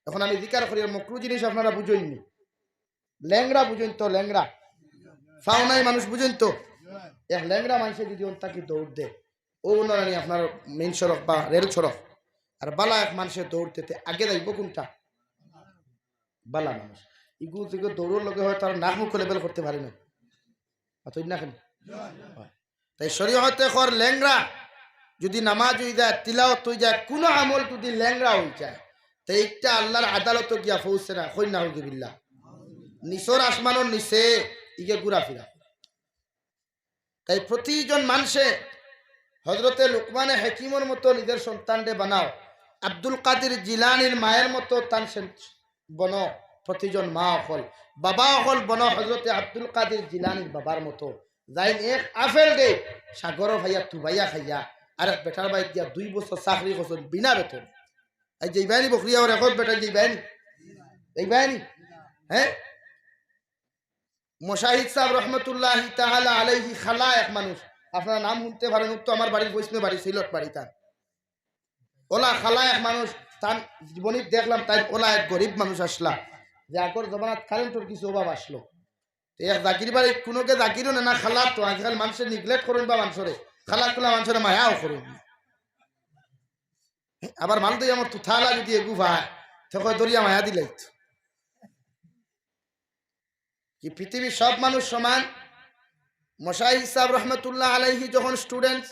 এখন আমি জিকার করি, আর মকরু জিনিস আপনারা বুঝইননি। লেংড়া বুঝইন তো, লেংড়া। ফাও নাই মানুষ বুঝইন তো। এক লেংড়া মানুষে যদি অন থাকি দৌড় দে, ও নরানি আপনার মেইন সড়ক বা রেল সড়ক, আর বালা এক মানুষে দৌড় দিতে আগে যাইব কোনটা? বালা মানুষ। ইগু যেগু দৌড়র লগে হয় তার নাক মুখ লেভেল করতে পারে না। অতএব না কেন? হয়। তাই শরীয়তে কর লেংড়া যদি নামাজ হই যায়, তিলাওত হই যায়, কোনো আমল যদি লেংড়া হই যায়, তাই একটা আল্লাহর আদালতো গিয়া পৌঁছে না। কই নাউজুবিল্লাহ। নিচর আসমানর নিচে ইগে ঘুরাফিরা। তাই প্রতিজন মানুষে হজরতে লুকমানে হাকিমর মতো নিজের সন্তানরে বানাও। আব্দুল কাদির জিলানির মায়ের মতো তান সে-, বনো। প্রতিজন মা অকল, বাবা অকল বনো হজরতে আব্দুল কাদির জিলানির বাবার মতো। যাইন এক আপেলরে সাগরো ভাইয়া তুবাইয়া খাইয়া, আর এক বেটার বাড়িত গিয়া দুই বছর চাকরি করছইন বিনা বেতন। এই যে ইবাইনি বকরিয়া ওর এখন বেটা যে ইবাইনি, ইবাইনি, হ্যাঁ? মুশাহিদ সাহেব রহমতুল্লাহি তাআলা আলাইহি খালা এক মানুষ, আপনারা নাম শুনতে পারেন, উক্ত আমার বাড়ির পশ্চিমে বাড়ি, সিলট বাড়ি তার। ওলা খালা এক মানুষ, তান জীবনী দেখলাম, তাই ওলা এক গরিব মানুষ আসলা, যে আগর জমানাত কারেন্টর কিছু অভাব আসলো। তো এক জাগির বাড়ি কোনোকে জাগিরও না, না খালা তো আজকাল মানুষে নিগলেক্ট করইন বা মানুষরে, খালা কুলা মানুষরে মায়াও করইন না। আবার মাল দই আমার তুথালা যদি এগু ভাই, তখন দরিয়া মায়া দিলাইত। কি পৃথিবীর সব মানুষ সমান? মুশাহিদ সাহেব রহমতুল্লাহ আলাইহি যখন স্টুডেন্ট,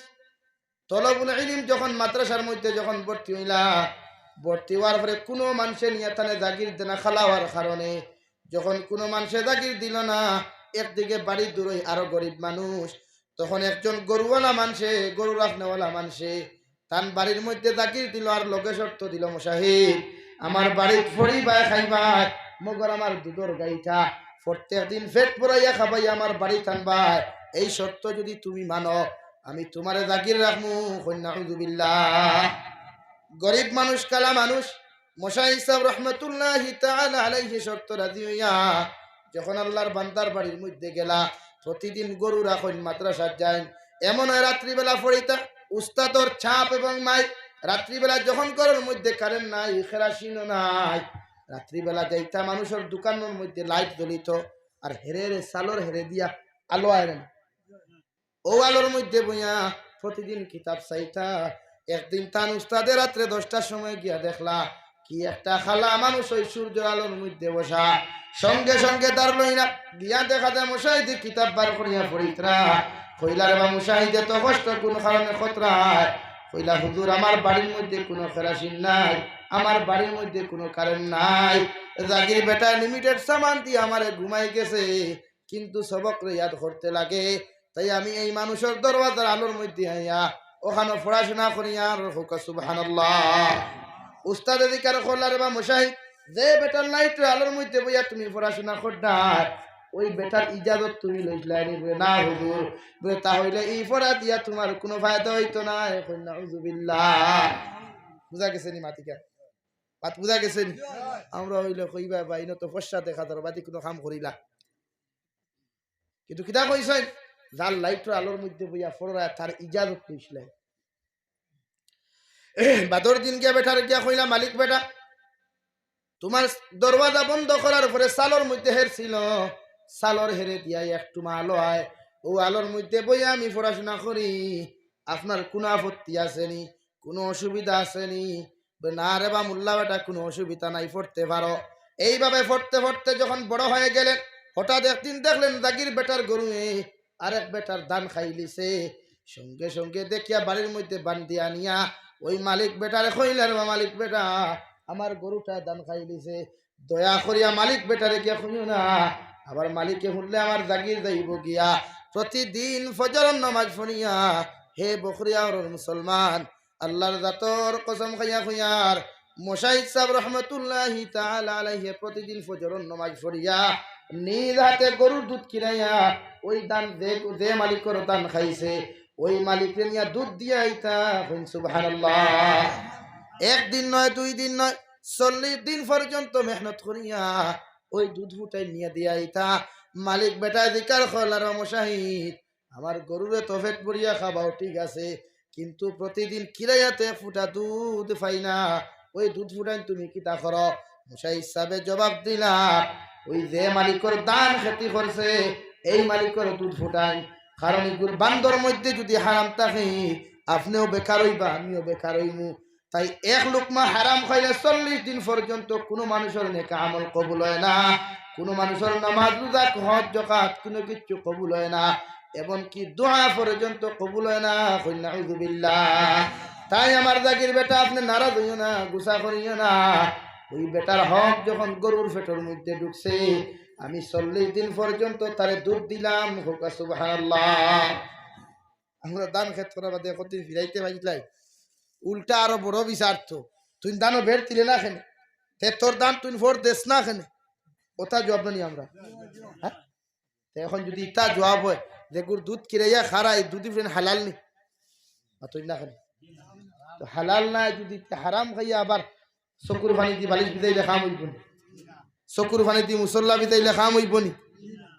তলবুল ইলিম যখন মাদ্রাসার মধ্যে যখন ভর্তি হইলা, ভর্তি হওয়ার পরে কোনো মানুষে নিয়ে তানে জাগির দেনা খালা হওয়ার কারণে যখন কোনো মানুষে জাগির দিল না, একদিকে বাড়ি দূরই আরো গরিব মানুষ, তখন একজন গরুওয়ালা মানুষে, গরু রাখনেওয়ালা মানুষে তান বাড়ির মধ্যে জাগির দিল আর লগে শর্ত দিল, "মুশাহিদ, আমার বাড়িত ফড়িবায় খাইবায়, মগর আমার দুধর গাইটা প্রত্যেক দিন পেট ভরাইয়া খাবাই আমার বাড়িত আনবায়। এই শর্ত যদি তুমি মানো, আমি তোমারে জাগির রাখমু।" কই নাউজুবিল্লাহ। গরিব মানুষ, কালা মানুষ, মুশাহিদ সাহেব রহমতুল্লাহি তাআলা আলাইহি শর্ত রাজি হইয়া যখন আল্লাহর বান্দার বাড়ির মধ্যে গেলা, প্রতিদিন গরু রাখইন, মাদ্রাসাত যাইন, এমন হয় রাত্রিবেলা ফড়িতা, উস্তাদর চাপ এবং মাই, রাত্রিবেলা যখন ঘরর মধ্যে কারেন্ট নাই, কেরাসিনও নাই, রাত্রিবেলা যাইতা মানুষর দোকানর মধ্যে লাইট জ্বলিত, আর হেরে হেরে চালর হেরে দিয়া আলো আয় না। ও আলোর মধ্যে বইয়া প্রতিদিন কিতাব চাইতা। একদিন তান উস্তাদে রাত্রে দশটার সময় গিয়া দেখলা, কি একটা খালা মানুষ ওই সূর্যর আলোর মধ্যে বসা। সঙ্গে সঙ্গে দাঁড় লইলা, গিয়া দেখা যায় মুশাহিদে কিতাব বার করিয়া ফড়িতরা। কইলা, "রে বা মুশাহিদ, এত কষ্ট কোন কারণে করতরায়?" কইলা, "হুজুর, আমার বাড়ির মধ্যে কোনো কেরাসিন নাই, আমার বাড়ির মধ্যে কোনো কারেন্ট নাই, জাগির বেটায় লিমিটেড সামান দিয়া আমারে ঘুমাই গেছে।" কিন্তু সবকরে ইয়াদ করতে লাগে। তাই আমি এই মানুষর দরওয়াজার আলোর মধ্যে আইয়া ওখানো পড়াশোনা করি। আর কউক্কা সুবহানাল্লাহ। উস্তাদে জিকার করলা, "রে বা মুশাহিদ, যে বেটার লাইটর আলোর মধ্যে বইয়া তুমি পড়াশোনা কররায়, ওই বেটার ইজাজত তুমি লইছলায় নি?" বলে, "না হুজুর।" বলে, "তা হইলে এই পড়া দিয়া তোমার কোনো ফায়দা হইতো না।" এখন নাউজুবিল্লাহ। বুঝা গেছে নি মাতিকা? মাত বুঝা গেছে নি? আমরা হইলে কইবা, "বা, ইনো তো ফর্সা দেখা যার, বাদে কোনো কাম করিলা।" কিন্তু কিতা কইছইন? যার লাইটর আলোর মধ্যে বইয়া পড়রায়, তার ইজাজত লইছলায়। বাদর দিন গিয়া বেটারে গিয়া কইলা, "মালিক বেটা, তোমার দরওয়াজা বন্ধ করার পরে চালর মধ্যে হের ছিল, চালর হেরে দিয়া একটু আলো আয়, ও আলোর মধ্যে বইয়া আমি পড়াশোনা করি, আপনার কোনো আপত্তি আছে নি, কোনো অসুবিধা আছে নি?" বলে, "না রে বা মোল্লা বেটা, কোনো অসুবিধা নাই, পড়তে পারো।" এইভাবে পড়তে পড়তে যখন বড় হয়ে গেলেন, হঠাৎ একদিন দেখলেন জাগির বেটার গরুয়ে আরেক বেটার ধান খাইলিছে। সঙ্গে সঙ্গে দেখিয়া বাড়ির মধ্যে বান্ধিয়া আনিয়া ওই মালিক বেটারে কইলা, "রে বা মালিক বেটা, আমার গরুটায় ধান খাইলিছে, দয়া করিয়া মালিক বেটারে গিয়া কইও না, আবার মালিকে হুনলে আমার জাগির যাইবো গিয়া।" প্রতিদিন ফজরর নামাজ পড়িয়া, হে বখরিয়াওর মুসলমান, আল্লাহর জাতর কসম খাইয়া কইয়ার, মুশাহিদ সাহেব রহমতুল্লাহি তাআলা আলাইহি প্রতিদিন ফজরর নামাজ পড়িয়া নিজ হাতে গরুর দুধ কিনাইয়া ওই ধান যে, যে মালিকর ধান খাইছে, ওই মালিকরে নিয়া দুধ দিয়া আইতা। কইন সুবহানাল্লাহ। একদিন নয়, দুই দিন নয়, চল্লিশ দিন পর্যন্ত মেহনত করিয়া ওই দুধ ফুটাই নিয়া দিয়া আইতা। মালিক বেটায় জিকার করলা, "রে মুশাহিদ, আমার গরুরে তো পেট ভরিয়া খাবাও, ঠিক আছে, কিন্তু প্রতিদিন কিরাইয়াতে ফুটা দুধ পাই না, ওই দুধ ফুটাইন তুমি কিতা করো?" মুশাহিদ সাহেবে জবাব দিলা, "ওই যে মালিকর ধান খেতি করছে, এই মালিকর দুধ ফুটাইন, কারণ ইগুর বান্দর মধ্যে যদি হারাম থাকে, আপনেও বেকার অইবা, আমিও বেকার অইমু।" তাই এক লুকমা হারাম খাইলে চল্লিশ দিন পর্যন্ত কুনু মানুষর নেক আমল কবুল অয় না, কুনু মানুষর নামাজ, রোজা, হজ, যাকাত কুনু কিচ্ছু কবুল অয় না, এমনকি দোয়া পর্যন্ত কবুল অয় না। কইন নাউজুবিল্লাহ। তাই আমার জাগির বেটা, আপনে নারাজ অইও না, গুসা করিও না। ওই বেটার হক যখন গরুর পেটর মধ্যে ঢুকছে, আমি চল্লিশ দিন পর্যন্ত তারে দুধ দিলাম। কউক্কা সুবহানাল্লাহ। আমরা ধান খেত করার বাদে কতদিন ফিরাইতে পাইলাই, উল্টা আরো বড় বিচারতো, "তুই ধানো বের দিলে না কেনে? তে তোর ধান তুই ফর দেস না কেনে?" ওটা জবাব নানি আমরা, হ্যাঁ? তে এখন যদি ইটা জবাব অয়, যেগুর দুধ কিরাইয়া খারা, এই দুধ ফিরেন হালাল নি? আর তুই না কেনে? তো হালাল নায় যদি, তে হারাম খাইয়া আবার চকুর পানি দি বালিশ ভিজাইলে কাম অইবো নি? চকুর পানি দি মুসল্লা ভিজাইলে কাম অইবো নি?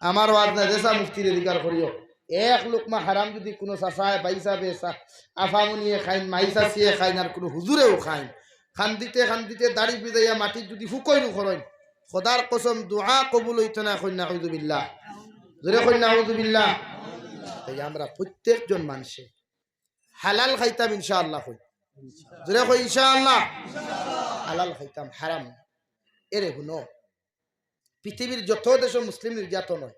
আমার ওয়াজ না, যেসা মুফতিরে জিকার করিও। এক লুকমা হারাম যদি কুনু চাচায়, ভাইসাবে, আফামুনিয়ে খাইন, মাইচাচিয়ে খাইন, আর কুনু হুজুরেও খাইন, কান্দিতে কান্দিতে দাড়ি ভিজাইয়া মাটিত যদি ফুকইন করইন, খোদার কসম দোয়া কবুল অইতো না। কইন নাউজুবিল্লাহ। জোরে কইন নাউজুবিল্লাহ। তাই আমরা প্রত্যেকজন মানষে হালাল খাইতাম ইনশাআল্লাহ। কই, জোরে কই ইনশাআল্লাহ। হালাল খাইতাম, হারাম না। এরে হুনো, পৃথিবীর যত দেশো মুসলিম নির্যাতন অয়,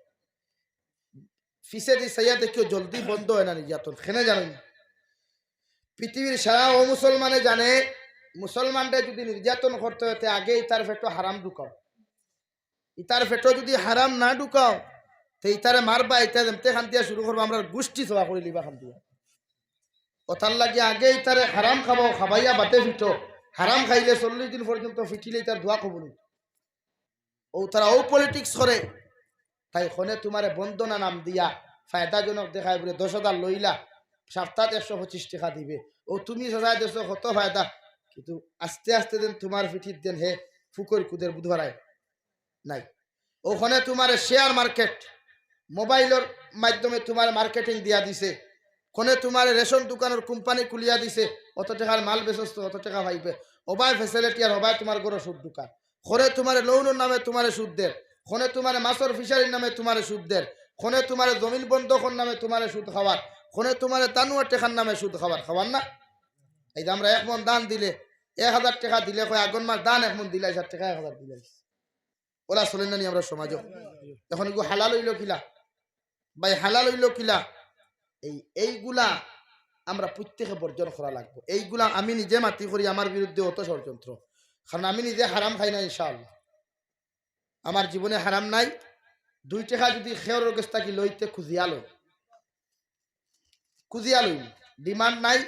পিছেদি চাইয়া দেখিও জলদি বন্ধ অয় না নির্যাতন। কেনে জানইন নি? পৃথিবীর সারা অমুসলমানে জানে, মুসলমানরে যদি নির্যাতন করতে অয়, তে আগে ইতার পেটো হারাম ঢুকাও। ইতার পেটো যদি হারাম না ঢুকাও, তে ইতারে মারবা, ইতা যেমতে কান্দিয়া শুরু করবা, আমরার গুষ্টি সবা করিলিবা কান্দিয়া। ওটার লাগি আগে ইতারে হারাম খাবাও, খাবাইয়া বাদে ফিটো। হারাম খাইলে চল্লিশ দিন পর্যন্ত ফিটিলে ইতার দোয়া কবুল অইতো। ও তারা ও politics করে, তাই খনে তুমারে বন্দনা নাম দিয়া ফায়দাজনক দেখায় বুলে দশ হাজার লইলা, সাপ্তাত একশো পঁচিশ টেকা দিবে। ও তুমি সাজায় দেছো কত ফায়দা, কিন্তু আস্তে আস্তে দেন তুমার ফিটিত দেন হে ফুকর কুদের বুধবারায় নাই। ওখানে তুমারে share market, মোবাইলর মাধ্যমে তুমারে marketing দিয়া দিছে, খনে তুমারে রেশন দোকানর কোম্পানি খুলিয়া দিছে, অত টেকার মাল বেচস্ত, অত টেকা পাইবে, ওবায় facility আর হবায় তুমার ঘরো সুদ ঢুকার। খনে তুমারে লোনর নামে তুমারে সুদ দের, খনে তুমারে মাছর ফিশারির নামে তুমারে সুদ দের, খনে তুমারে জমিন বন্ধকর নামে তুমারে সুদ খাওয়ার, খনে তুমারে তানুয়ার টেকার নামে সুদ খাওয়ার, খাওয়ার না? এই যে আমরা এক মন ধান দিলে, এক হাজার টেকা দিলে কয়, আগর মাস ধান এক মন দিলাইছ, আর টেকা এক হাজার দিলাইছ। ওলা চলের না নি আমরার সমাজো? এখন এগু হালাল অইলো কিলা? ভাই, হালাল অইলো কিলা? এই, এইগুলা আমরা প্রত্যেকে বর্জন করা লাগবো। এইগুলা আমি নিজে মাতি করি, আমার বিরুদ্ধে অত ষড়যন্ত্র, কারণ আমি নিজে হারাম খাই না ইনশাআল্লাহ। আমার জীবনে হারাম নাই। দুই টেকা যদি খেয়রর গেছ থাকি লইতে খুজিয়া লই, খুজিয়া লই, demand নাই।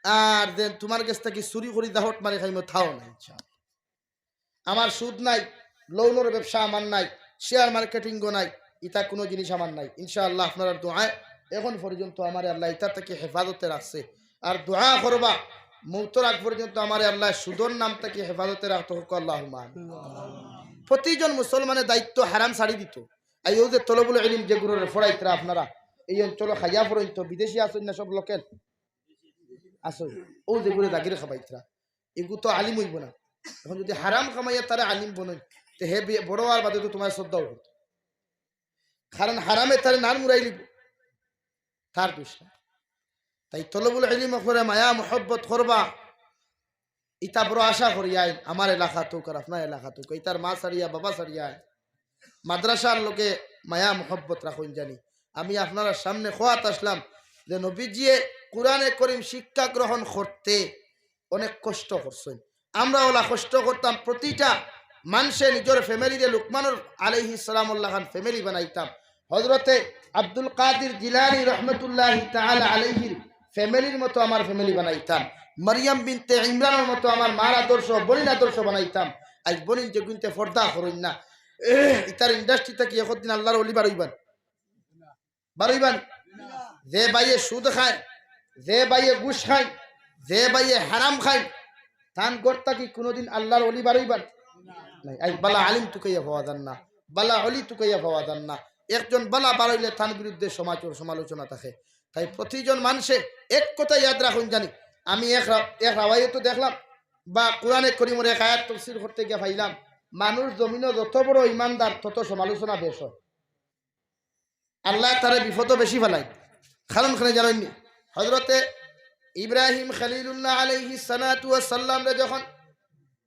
আর যে তুমার গেছ থাকি চুরি করি দাহট মারি খাইমু, তাও নাই ইনশাআল্লাহ। আমার সুদ নাই, লোনর ব্যবসা আমার নাই, share marketing ও নাই, ইতা কুনু জিনিস আমার নাই। ইনশাআল্লাহ আপনারার দোয়ায় এখন পর্যন্ত আমারে আল্লায় ইতা থাকি হেফাজতে রাখছে। আর দোয়া করবা, মৌতর আগ পর্যন্ত আমারে আল্লায় সুদর নাম থাকি হেফাজতে রাখতো, কউক্কা আল্লাহুম্মা আমিন। প্রতিজন মুসলমানে দায়িত্ব হারাম ছাড়ি দিতো। এই অউ যে তলবুল ইলিম যেগুরে পড়াইতরা আপনারা, এই অঞ্চলো খাইয়া পড়ইন তো, বিদেশি আছইন না সব local? আছইন। অউ যেগুরে জাগির খাবাইতরা, এগু তো আলিম অইবো না। এখন যদি হারাম কামাইয়া তারে আলিম বনইন, তে হে বি-, বড় অওয়ার বাদে তো তুমারে শ্রদ্ধাও করতো। কারণ হারামে তারে নার মুরাই লিবো, তার দোষ না। তাই তলবুল ইলিম অকলরে মায়া মহব্বত করবা। ইতা বড় আশা করি আইন, আমার এলাকাত অউক আর আপনার এলাকাত অউক, ইতার মা ছাড়িয়া বাবা ছাড়িয়া আইন। মাদ্রাসার লগে মায়া মহব্বত রাখইন জানি। আমি আপনারার সামনে কওয়াত আসলাম যে নবীজিয়ে কোরআনে করিম শিক্ষা গ্রহণ করতে অনেক কষ্ট করছইন। আমরা অলা কষ্ট করতাম, প্রতিটা মানষে নিজর ফ্যামিলিরে, লুকমানর আলাইহিস সালামর লাখান ফ্যামিলি বানাইতাম। হযরতে আব্দুল কাদির জিলানী রহমতুল্লাহি তাআলা আলাইহির ফ্যামিলির মতো আমার ফ্যামিলি বানাইতাম, মরিয়ম বিনতে ইমরানর মতো আমার মার আদর্শ, বনিন আদর্শ বানাইতাম। আইজ বনিন যেগুইন্তে পর্দা করইন না, এহ, ইতার ইন্ডাস্ট্রি থাকি একদিন আল্লার ওলি বারইবা নি, বারইবা নি। যে ভাইয়ে সুদ খায়, যে ভাইয়ে ঘুষ খায়, যে ভাইয়ে হারাম খায়, তান ঘর থাকি কুনুদিন আল্লার ওলি বারইবা নি? নাই। আইজ বালা আলিম তুকাইয়া পাওয়া যার না, বালা ওলি তুকাইয়া পাওয়া যার না। একজন বালা বারইলে তান বিরুদ্ধে সমাজর সমালোচনা থাকে। তাই প্রতিজন মানষে এক কথা ইয়াদ রাখইন জানি। আমি এক রা-, এক রাওয়ায়তো দেখলাম বা কোরআনে করিমর এক আয়াত তফসির করতে গিয়া পাইলাম, মানুষ জমিনো যত বড় ইমানদার তত সমালোচনা বেশ অয়। আল্লায় তারে বিপদো বেশি ফালাইন। কারণ কেনে জানইন নি? হযরতে ইব্রাহিম খলিলুল্লাহ আলাইহিস সালাতু ওয়াস সালামরে যখন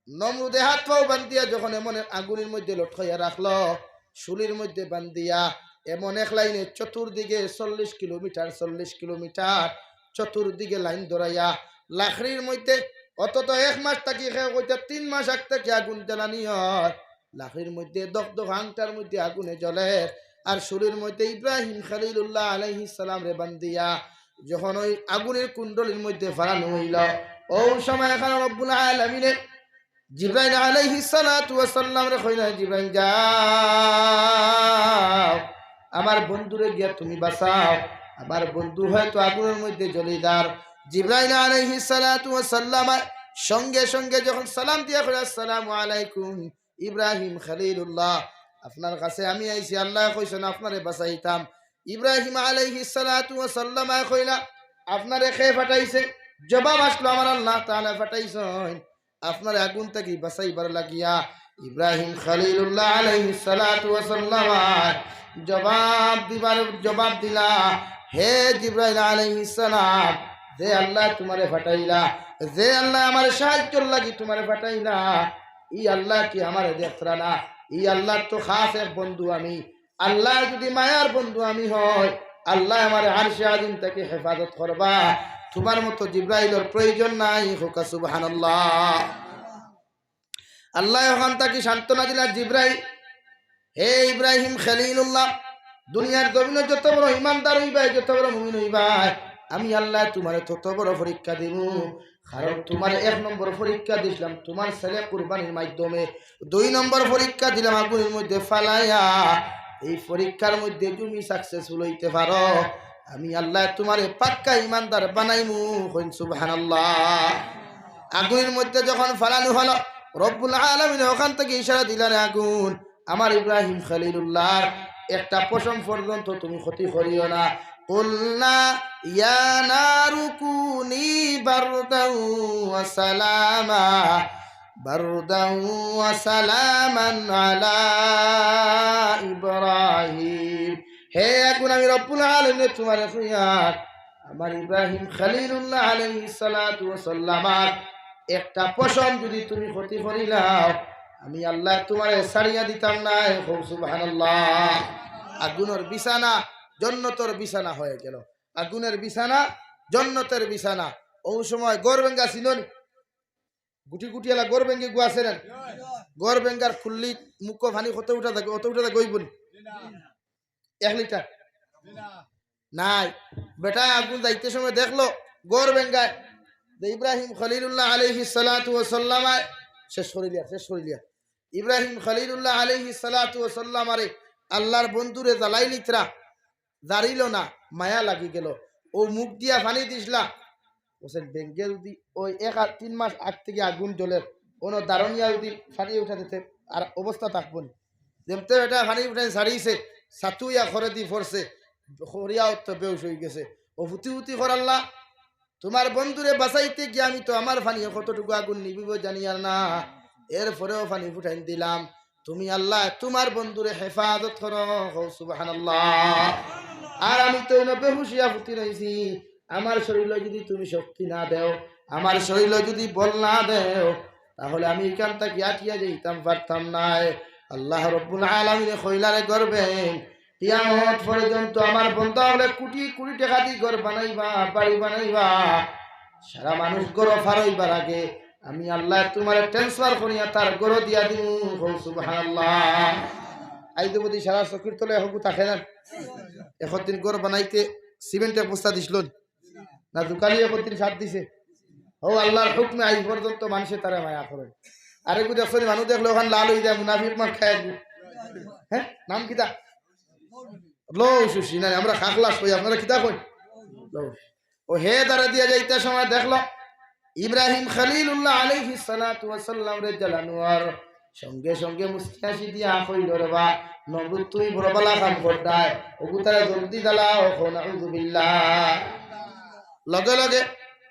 নমরুদে হাত পাও বান্ধিয়া যখন এমন আগুনর মধ্যে লটকাইয়া রাখলো, শুলির মধ্যে বান্ধিয়া এমন এক লাইনে চতুর্দিকে চল্লিশ কিলোমিটার, চল্লিশ কিলোমিটার চতুর্দিকে লাইন ধরাইয়া লাকড়ির মধ্যে অন্তত এক মাস থাকি, কেউ কইতা তিন মাস আগ থাকি আগুন জ্বালানি অয়, লাকড়ির মধ্যে দগদগ আংটার মধ্যে আগুনে জ্বলের, আর শুলির মধ্যে ইব্রাহিম খলিলুল্লাহ আলাইহিস সালামরে বান্ধিয়া যখন ওই আগুনর কুণ্ডলীর মধ্যে ফালানো অইলো, অউ সময় এখানো রব্বুল আলামিনে জিব্রাইল আলাইহিস সালাতু ওয়াস সালামরে কইলা, "জিব্রাইল, যাও, আমার বন্ধুরে গিয়া তুমি বাঁচাও, আমার বন্ধু হয়তো আগুনর মধ্যে জ্বলি যার।" জিব্রাইল আলাইহিস সালাতু ওয়াস সালাম সঙ্গে সঙ্গে যখন সালাম দিয়া কইলা, "আসসালামু আলাইকুম ইব্রাহিম খলিলুল্লাহ, আপনার কাছে আমি আইছি, আল্লায় কইছইন আপনারে বাঁচাইতাম।" ইব্রাহিম আলাইহিস সালাতু ওয়াস সালাম কইলা, "আপনারে কে ফাটাইছে?" জবাব আসলো, "আমার আল্লাহ তাআলায় ফাটাইছইন আপনারে আগুন থাকি বাঁচাইবার লাগিয়া।" ইব্রাহিম খলিলুল্লাহ আলাইহিস সালাতু ওয়াস সালাম জবাব দিবার, জবাব দিলা, "হে জিব্রাইল আলাইহিস সালাম, যে আল্লায় তুমারে ফাটাইলা, যে আল্লায় আমারে সাহায্যর লাগি তুমারে ফাটাইলা, ই আল্লায় কি আমারে দেখরা না? ই আল্লাহর তো খাস এক বন্ধু আমি। আল্লাহর যদি মায়ার বন্ধু আমি হই, আল্লায় আমারে আরশে আজিম থাকি হেফাজত করবা। তুমার মতো জিব্রাইলর প্রয়োজন নাই।" কউক্কা সুবহানাল্লাহ। আল্লায় ওখান থাকি সান্ত্বনা দিলা, "জিব্রাইল, হে ইব্রাহিম খলিলুল্লাহ, দুনিয়ার জমিনো যত বড় ইমানদার অইবায়, যত বড় মুমিন অইবায়, আমি আল্লায় তুমারে তত বড় পরীক্ষা দিমু।" কারণ তুমারে এক নম্বর পরীক্ষা দিছলাম তুমার ছেলে কুরবানির মাধ্যমে, দুই নম্বর পরীক্ষা দিলাম আগুনর মধ্যে ফালাইয়া। এই পরীক্ষার মধ্যে তুমি successful অইতে পারো, আমি আল্লায় তুমারে পাক্কা ইমানদার বানাইমু। কইন সুবহানাল্লাহ। আগুনর মধ্যে যখন ফালানো হলো, রব্বুল আলামিন ওখান থাকি ইশারা দিলা, "রে আগুন, আমার ইব্রাহিম খলিলুল্লাহর একটা পশম পর্যন্ত তুমি ক্ষতি করিও না।" قلنا يا نار كوني بردا وسلاما، بردا وسلاما على إبراهيم। হে আগুন, আমি রব্বুল আলামিন তুমারে কইয়ার, আমার ইব্রাহিম খলিলুল্লাহ আলাইহিস সালাতু ওয়াস সালামর একটা পশম যদি তুমি ক্ষতি করিলাও, আমি আল্লায় তুমারে ছাড়িয়া দিতাম নায়। কও সুবহানাল্লাহ। আগুনর বিছানা জন্নতর বিছানা হয়ে গেল। আগুনর বিছানা জন্নতর বিছানা। অউ সময় ঘর ভাঙ্গা চিনো নি? গুটি গুটি এলা ঘর ভাঙ্গি গুয়া আছে না? ঘর ভাঙ্গার খুল্লি মুখো পানি কত উঠা থাকে, অত উঠা থাকে অইবো নি? এক লিটার? নাই। বেটায় আগুন যাইতে সময় দেখলো, ঘর ভাঙ্গায়, যে ইব্রাহিম খলিলুল্লাহ আলাইহিস সালাতু ওয়াস সালাম আয়, শেষ করিলিয়া, শেষ করিলিয়া। ইব্রাহিম খলিলুল্লাহ আলাইহিস সালাতু ওয়াস সালামরে আল্লাহর বন্ধুরে জ্বালাইলিতরা, জারিলো না, মায়া লাগি গেল। অউ মুখ দিয়া পানি দিছলা, হোসেন বেঙ্গে যদি ওই এক আ-, তিন মাস আগ থাকি আগুন জ্বলের, অনো দারুনিয়া যদি পানি উঠা দিতে আর অবস্থা থাকবো নি। যেমতে বেটায় পানি উঠাই ছাড়িছে, ছাতুইয়া খরে দি পড়ছে, খরিয়া তো বেহুশ অই গেছে। ও ফুতি ফুতি কর, "আল্লাহ, তুমার বন্ধুরে বাঁচাইতে গিয়া আমি তো আমার পানিয়ে কতটুকু আগুন নিবিবো জানিয়ার না, এরপরেও পানি ফুটাইন দিলাম, তুমি আল্লাহ তুমার বন্ধুরে হেফাজত করো।" কও সুবহানাল্লাহ। আর আমি তো অনো বেহুশ অইয়া ফুতি রইছি, আমার শরীরো যদি তুমি শক্তি না দেও, আমার শরীরো যদি বল না দেও, তাহলে আমি ইখান থাকি আটিয়া যাইতাম পারতাম নায়। আল্লাহ রব্বুল আলামিনে কইলা রে গর্বে, কিয়ামত পর্যন্ত আমার বন্দা অকলে কুটি কুটি টেকা দি ঘর বানাইবা, বাড়ি বানাইবা, সারা মানুষ ঘর ফারইবার আগে আমি আল্লাহ তুমারে transfer করিয়া তার ঘর দিয়া দিমু। কও সুবহানাল্লাহ। আইজ যদি সারা চকির তলে হগু থাকে না, একদিন ঘর বানাইতে সিমেন্ট এক বস্তা দিছলো নি? না, দোকানি একদিন সাথ দিছে। ও আল্লাহর হুকুমে আইজ পর্যন্ত মানষে তারে মায়া করে। আরেকগু দেখছো নি, মানুষ দেখলে অখান লাল অই যায়, মুনাফিক মার্কা একগু। হ্যাঁ, নাম কিতা? লৌশুশি। না, আমরা খাখলাস কই, আপনারা কিতা কইন? লৌশুশি। ও হে তারে দিয়া যাইতে সময় দেখলো ইব্রাহিম খলিলুল্লাহ আলাইহিস সালাতু ওয়াস সালামরে জ্বালানো আর সঙ্গে সঙ্গে মুচকি হাসি দিয়া কইলো, "রে বা, নমরুদ তুই বড় বালা কাম কররায়, অগু তারে জলদি জ্বালাও, কও নাউজুবিল্লাহ।" লগে লগে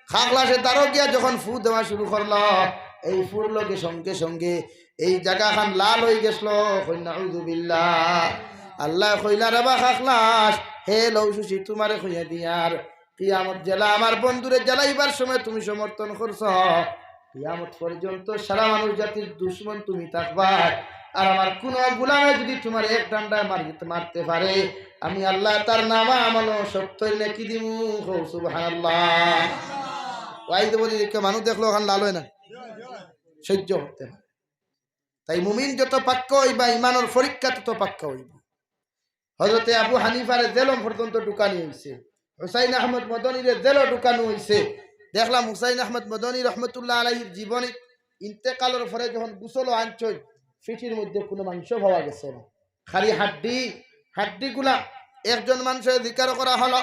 খাখলাসে তারও গিয়া যখন ফু দেওয়া শুরু করলো, এই ফুর লগে সঙ্গে সঙ্গে এই জাগাখান লাল অই গেছলো, কও নাউজুবিল্লাহ। আল্লায় কইলা, "রে বা খাখলাস, হে লৌশুশি, তুমারে কইয়া দিয়ার, কিয়ামত যেলা আমার বন্ধুরে জ্বালাইবার সময় তুমি সমর্থন করছো, কিয়ামত পর্যন্ত সারা মানুষ জাতির দুশমন তুমি থাকবায়। আর আমার কুনু গুলামে যদি তুমারে এক ডান্ডায় মারি-, মারতে পারে, আমি আল্লাহ তার নামা আমলো সত্তইর নেকি দিমু।" কও সুবহানাল্লাহ। ওয়াইজ বলি দেখে মানুষ দেখলো অখান লাল অয় না, সহ্য করতে পারে। তাই মুমিন যত পাক্কা অইবা, ইমানর পরীক্ষা তত পাক্কা অইবো। হযরতে আবু হানিফারে জেলো পর্যন্ত ঢুকানি অইছে, হুসাইন আহমদ মদনীরে জেলো ঢুকানো অইছে। দেখলাম হুসাইন আহমদ মদনী রহমতুল্লাহ আলাইহির জীবনী, ইন্তেকালর পরে যখন গোসলো আনছইন, পিঠির মধ্যে কুনু মাংস পাওয়া গেছে না, খালি হাড্ডি, হাড্ডিগুলা। একজন মানষরে জিকার করা হলো,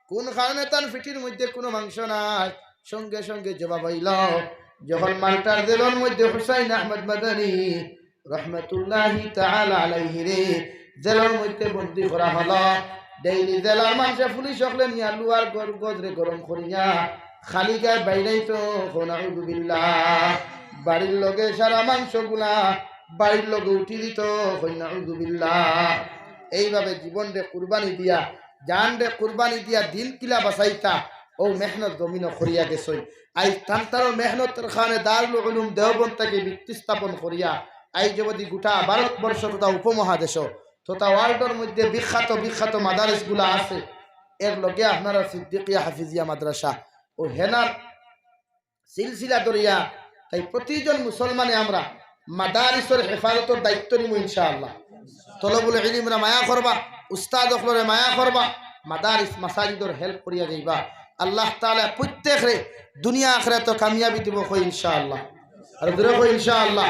কুন কারণে তান পিঠির মধ্যে কুনু মাংস নাই? সঙ্গে সঙ্গে জবাব অইলো, যখন মাল্টার জেলর মধ্যে হুসাইন আহমদ মদনী রহমতুল্লাহি তাআলা আলাইহিরে জেলর মধ্যে বন্দী করা হলো, ডেইলি জেলর মানষে পুলিশ অকলে নিয়া লুয়ার গর-, গজরে গরম করিয়া খালি গায়ে বাইরাইতো, কও নাউজুবিল্লাহ। বাড়ির লগে সারা মাংসগুলা বাড়ির লগে উঠি দিতো, কও নাউজুবিল্লাহ। এইভাবে জীবনরে কুরবানি দিয়া, জানরে কুরবানি দিয়া দিন কিলা বাঁচাইতা, অউ মেহনত জমিনো করিয়া গেছইন। আইজ তান তানর মেহনতর কারণে দারুল উলুম দেওবন্দ থাকি ভিত্তি স্থাপন করিয়া আইজ অবধি গোটা ভারতবর্ষ তথা উপমহাদেশ তথা ওয়ার্ল্ডর মধ্যে বিখ্যাত বিখ্যাত মাদারিসগুলা আছে। এর লগে আপনারা সিদ্দিকিয়া হাফিজিয়া মাদ্রাসা ও হেনার সিলসিলা ধরিয়া তাই প্রতিজন মুসলমানে আমরা মাদারিসর হেফাজতর দায়িত্ব নিমু ইনশাআল্লাহ। তলবুল ইলিমরে মায়া করবা, উস্তাদ অকলরে মায়া করবা, মাদারিস মাসাজিদর হেল্প করিয়া যাইবা। আল্লাহ তাআলা প্রত্যেকরে দুনিয়া আখিরাতো কামিয়াবি দিবো, কই ইনশাআল্লাহ। আর জোরে কই ইনশাআল্লাহ।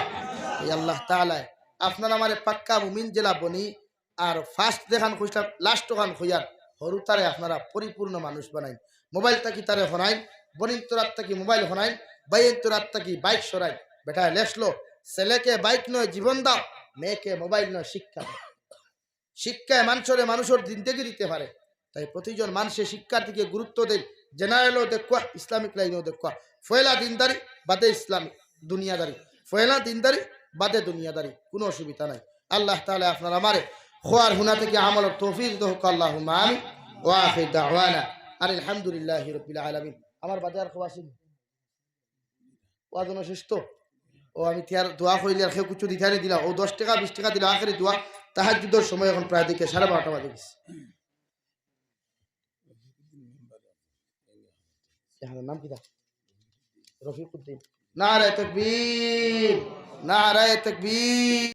এই আল্লাহ তাআলায় আপনার আমারে পাক্কা মুমিন যেলা বনি আর ফার্স্ট যেখান কইছলাম, লাস্ট অখান কইয়ার, হুরুতারে আপনারা পরিপূর্ণ মানুষ বানাইন। মোবাইল থাকি তারে হনাইন, বনিন্তর আত থাকি মোবাইল হনাইন, বাইন্তর আত থাকি বাইক সরাইন। বেটায় লেখলো, "ছেলেকে বাইক নয় জীবন দাও, মেয়েকে মোবাইল নয় শিক্ষা দাও।" শিক্ষায় মানষরে মানষর জিন্দেগি দিতে পারে। তাই প্রতিজন মানষে শিক্ষার দিকে গুরুত্ব দেইন। জেনারেলও দেখবা, ইসলামিক লাইনও দেখবা। পয়লা দিনদারি, বাদে ইসলামিক, দুনিয়াদারি। পয়লা দিনদারি, বাদে দুনিয়াদারি, কুনু অসুবিধা নাই। আল্লাহ তাআলা আপনার আমারে কওয়ার হুনা থাকি আমলর তৌফিক দেউক, আল্লাহুম্মা আমিন। ওয়া আখির দাওয়ানা আনিল হামদুলিল্লাহি রাব্বিল আলামিন। আমার বাদে আর কেউ আছইন? ওয়াজ অনো শেষ তো? ও আমি তিয়ার দোয়া কইলে আর কেউ কিছু দিতায় নি দিলা। ও দশ টেকা, বিশ টেকা দিলা, আখেরি দোয়া। তাহাজ্জুদর সময় অখন প্রায় দেখি সাড়ে বারোটা বাজি গেছে। এখানে নাম কিতা? রফিকুদ্দিন। নারায়ে তাকবীর, নারায়ে তাকবীর।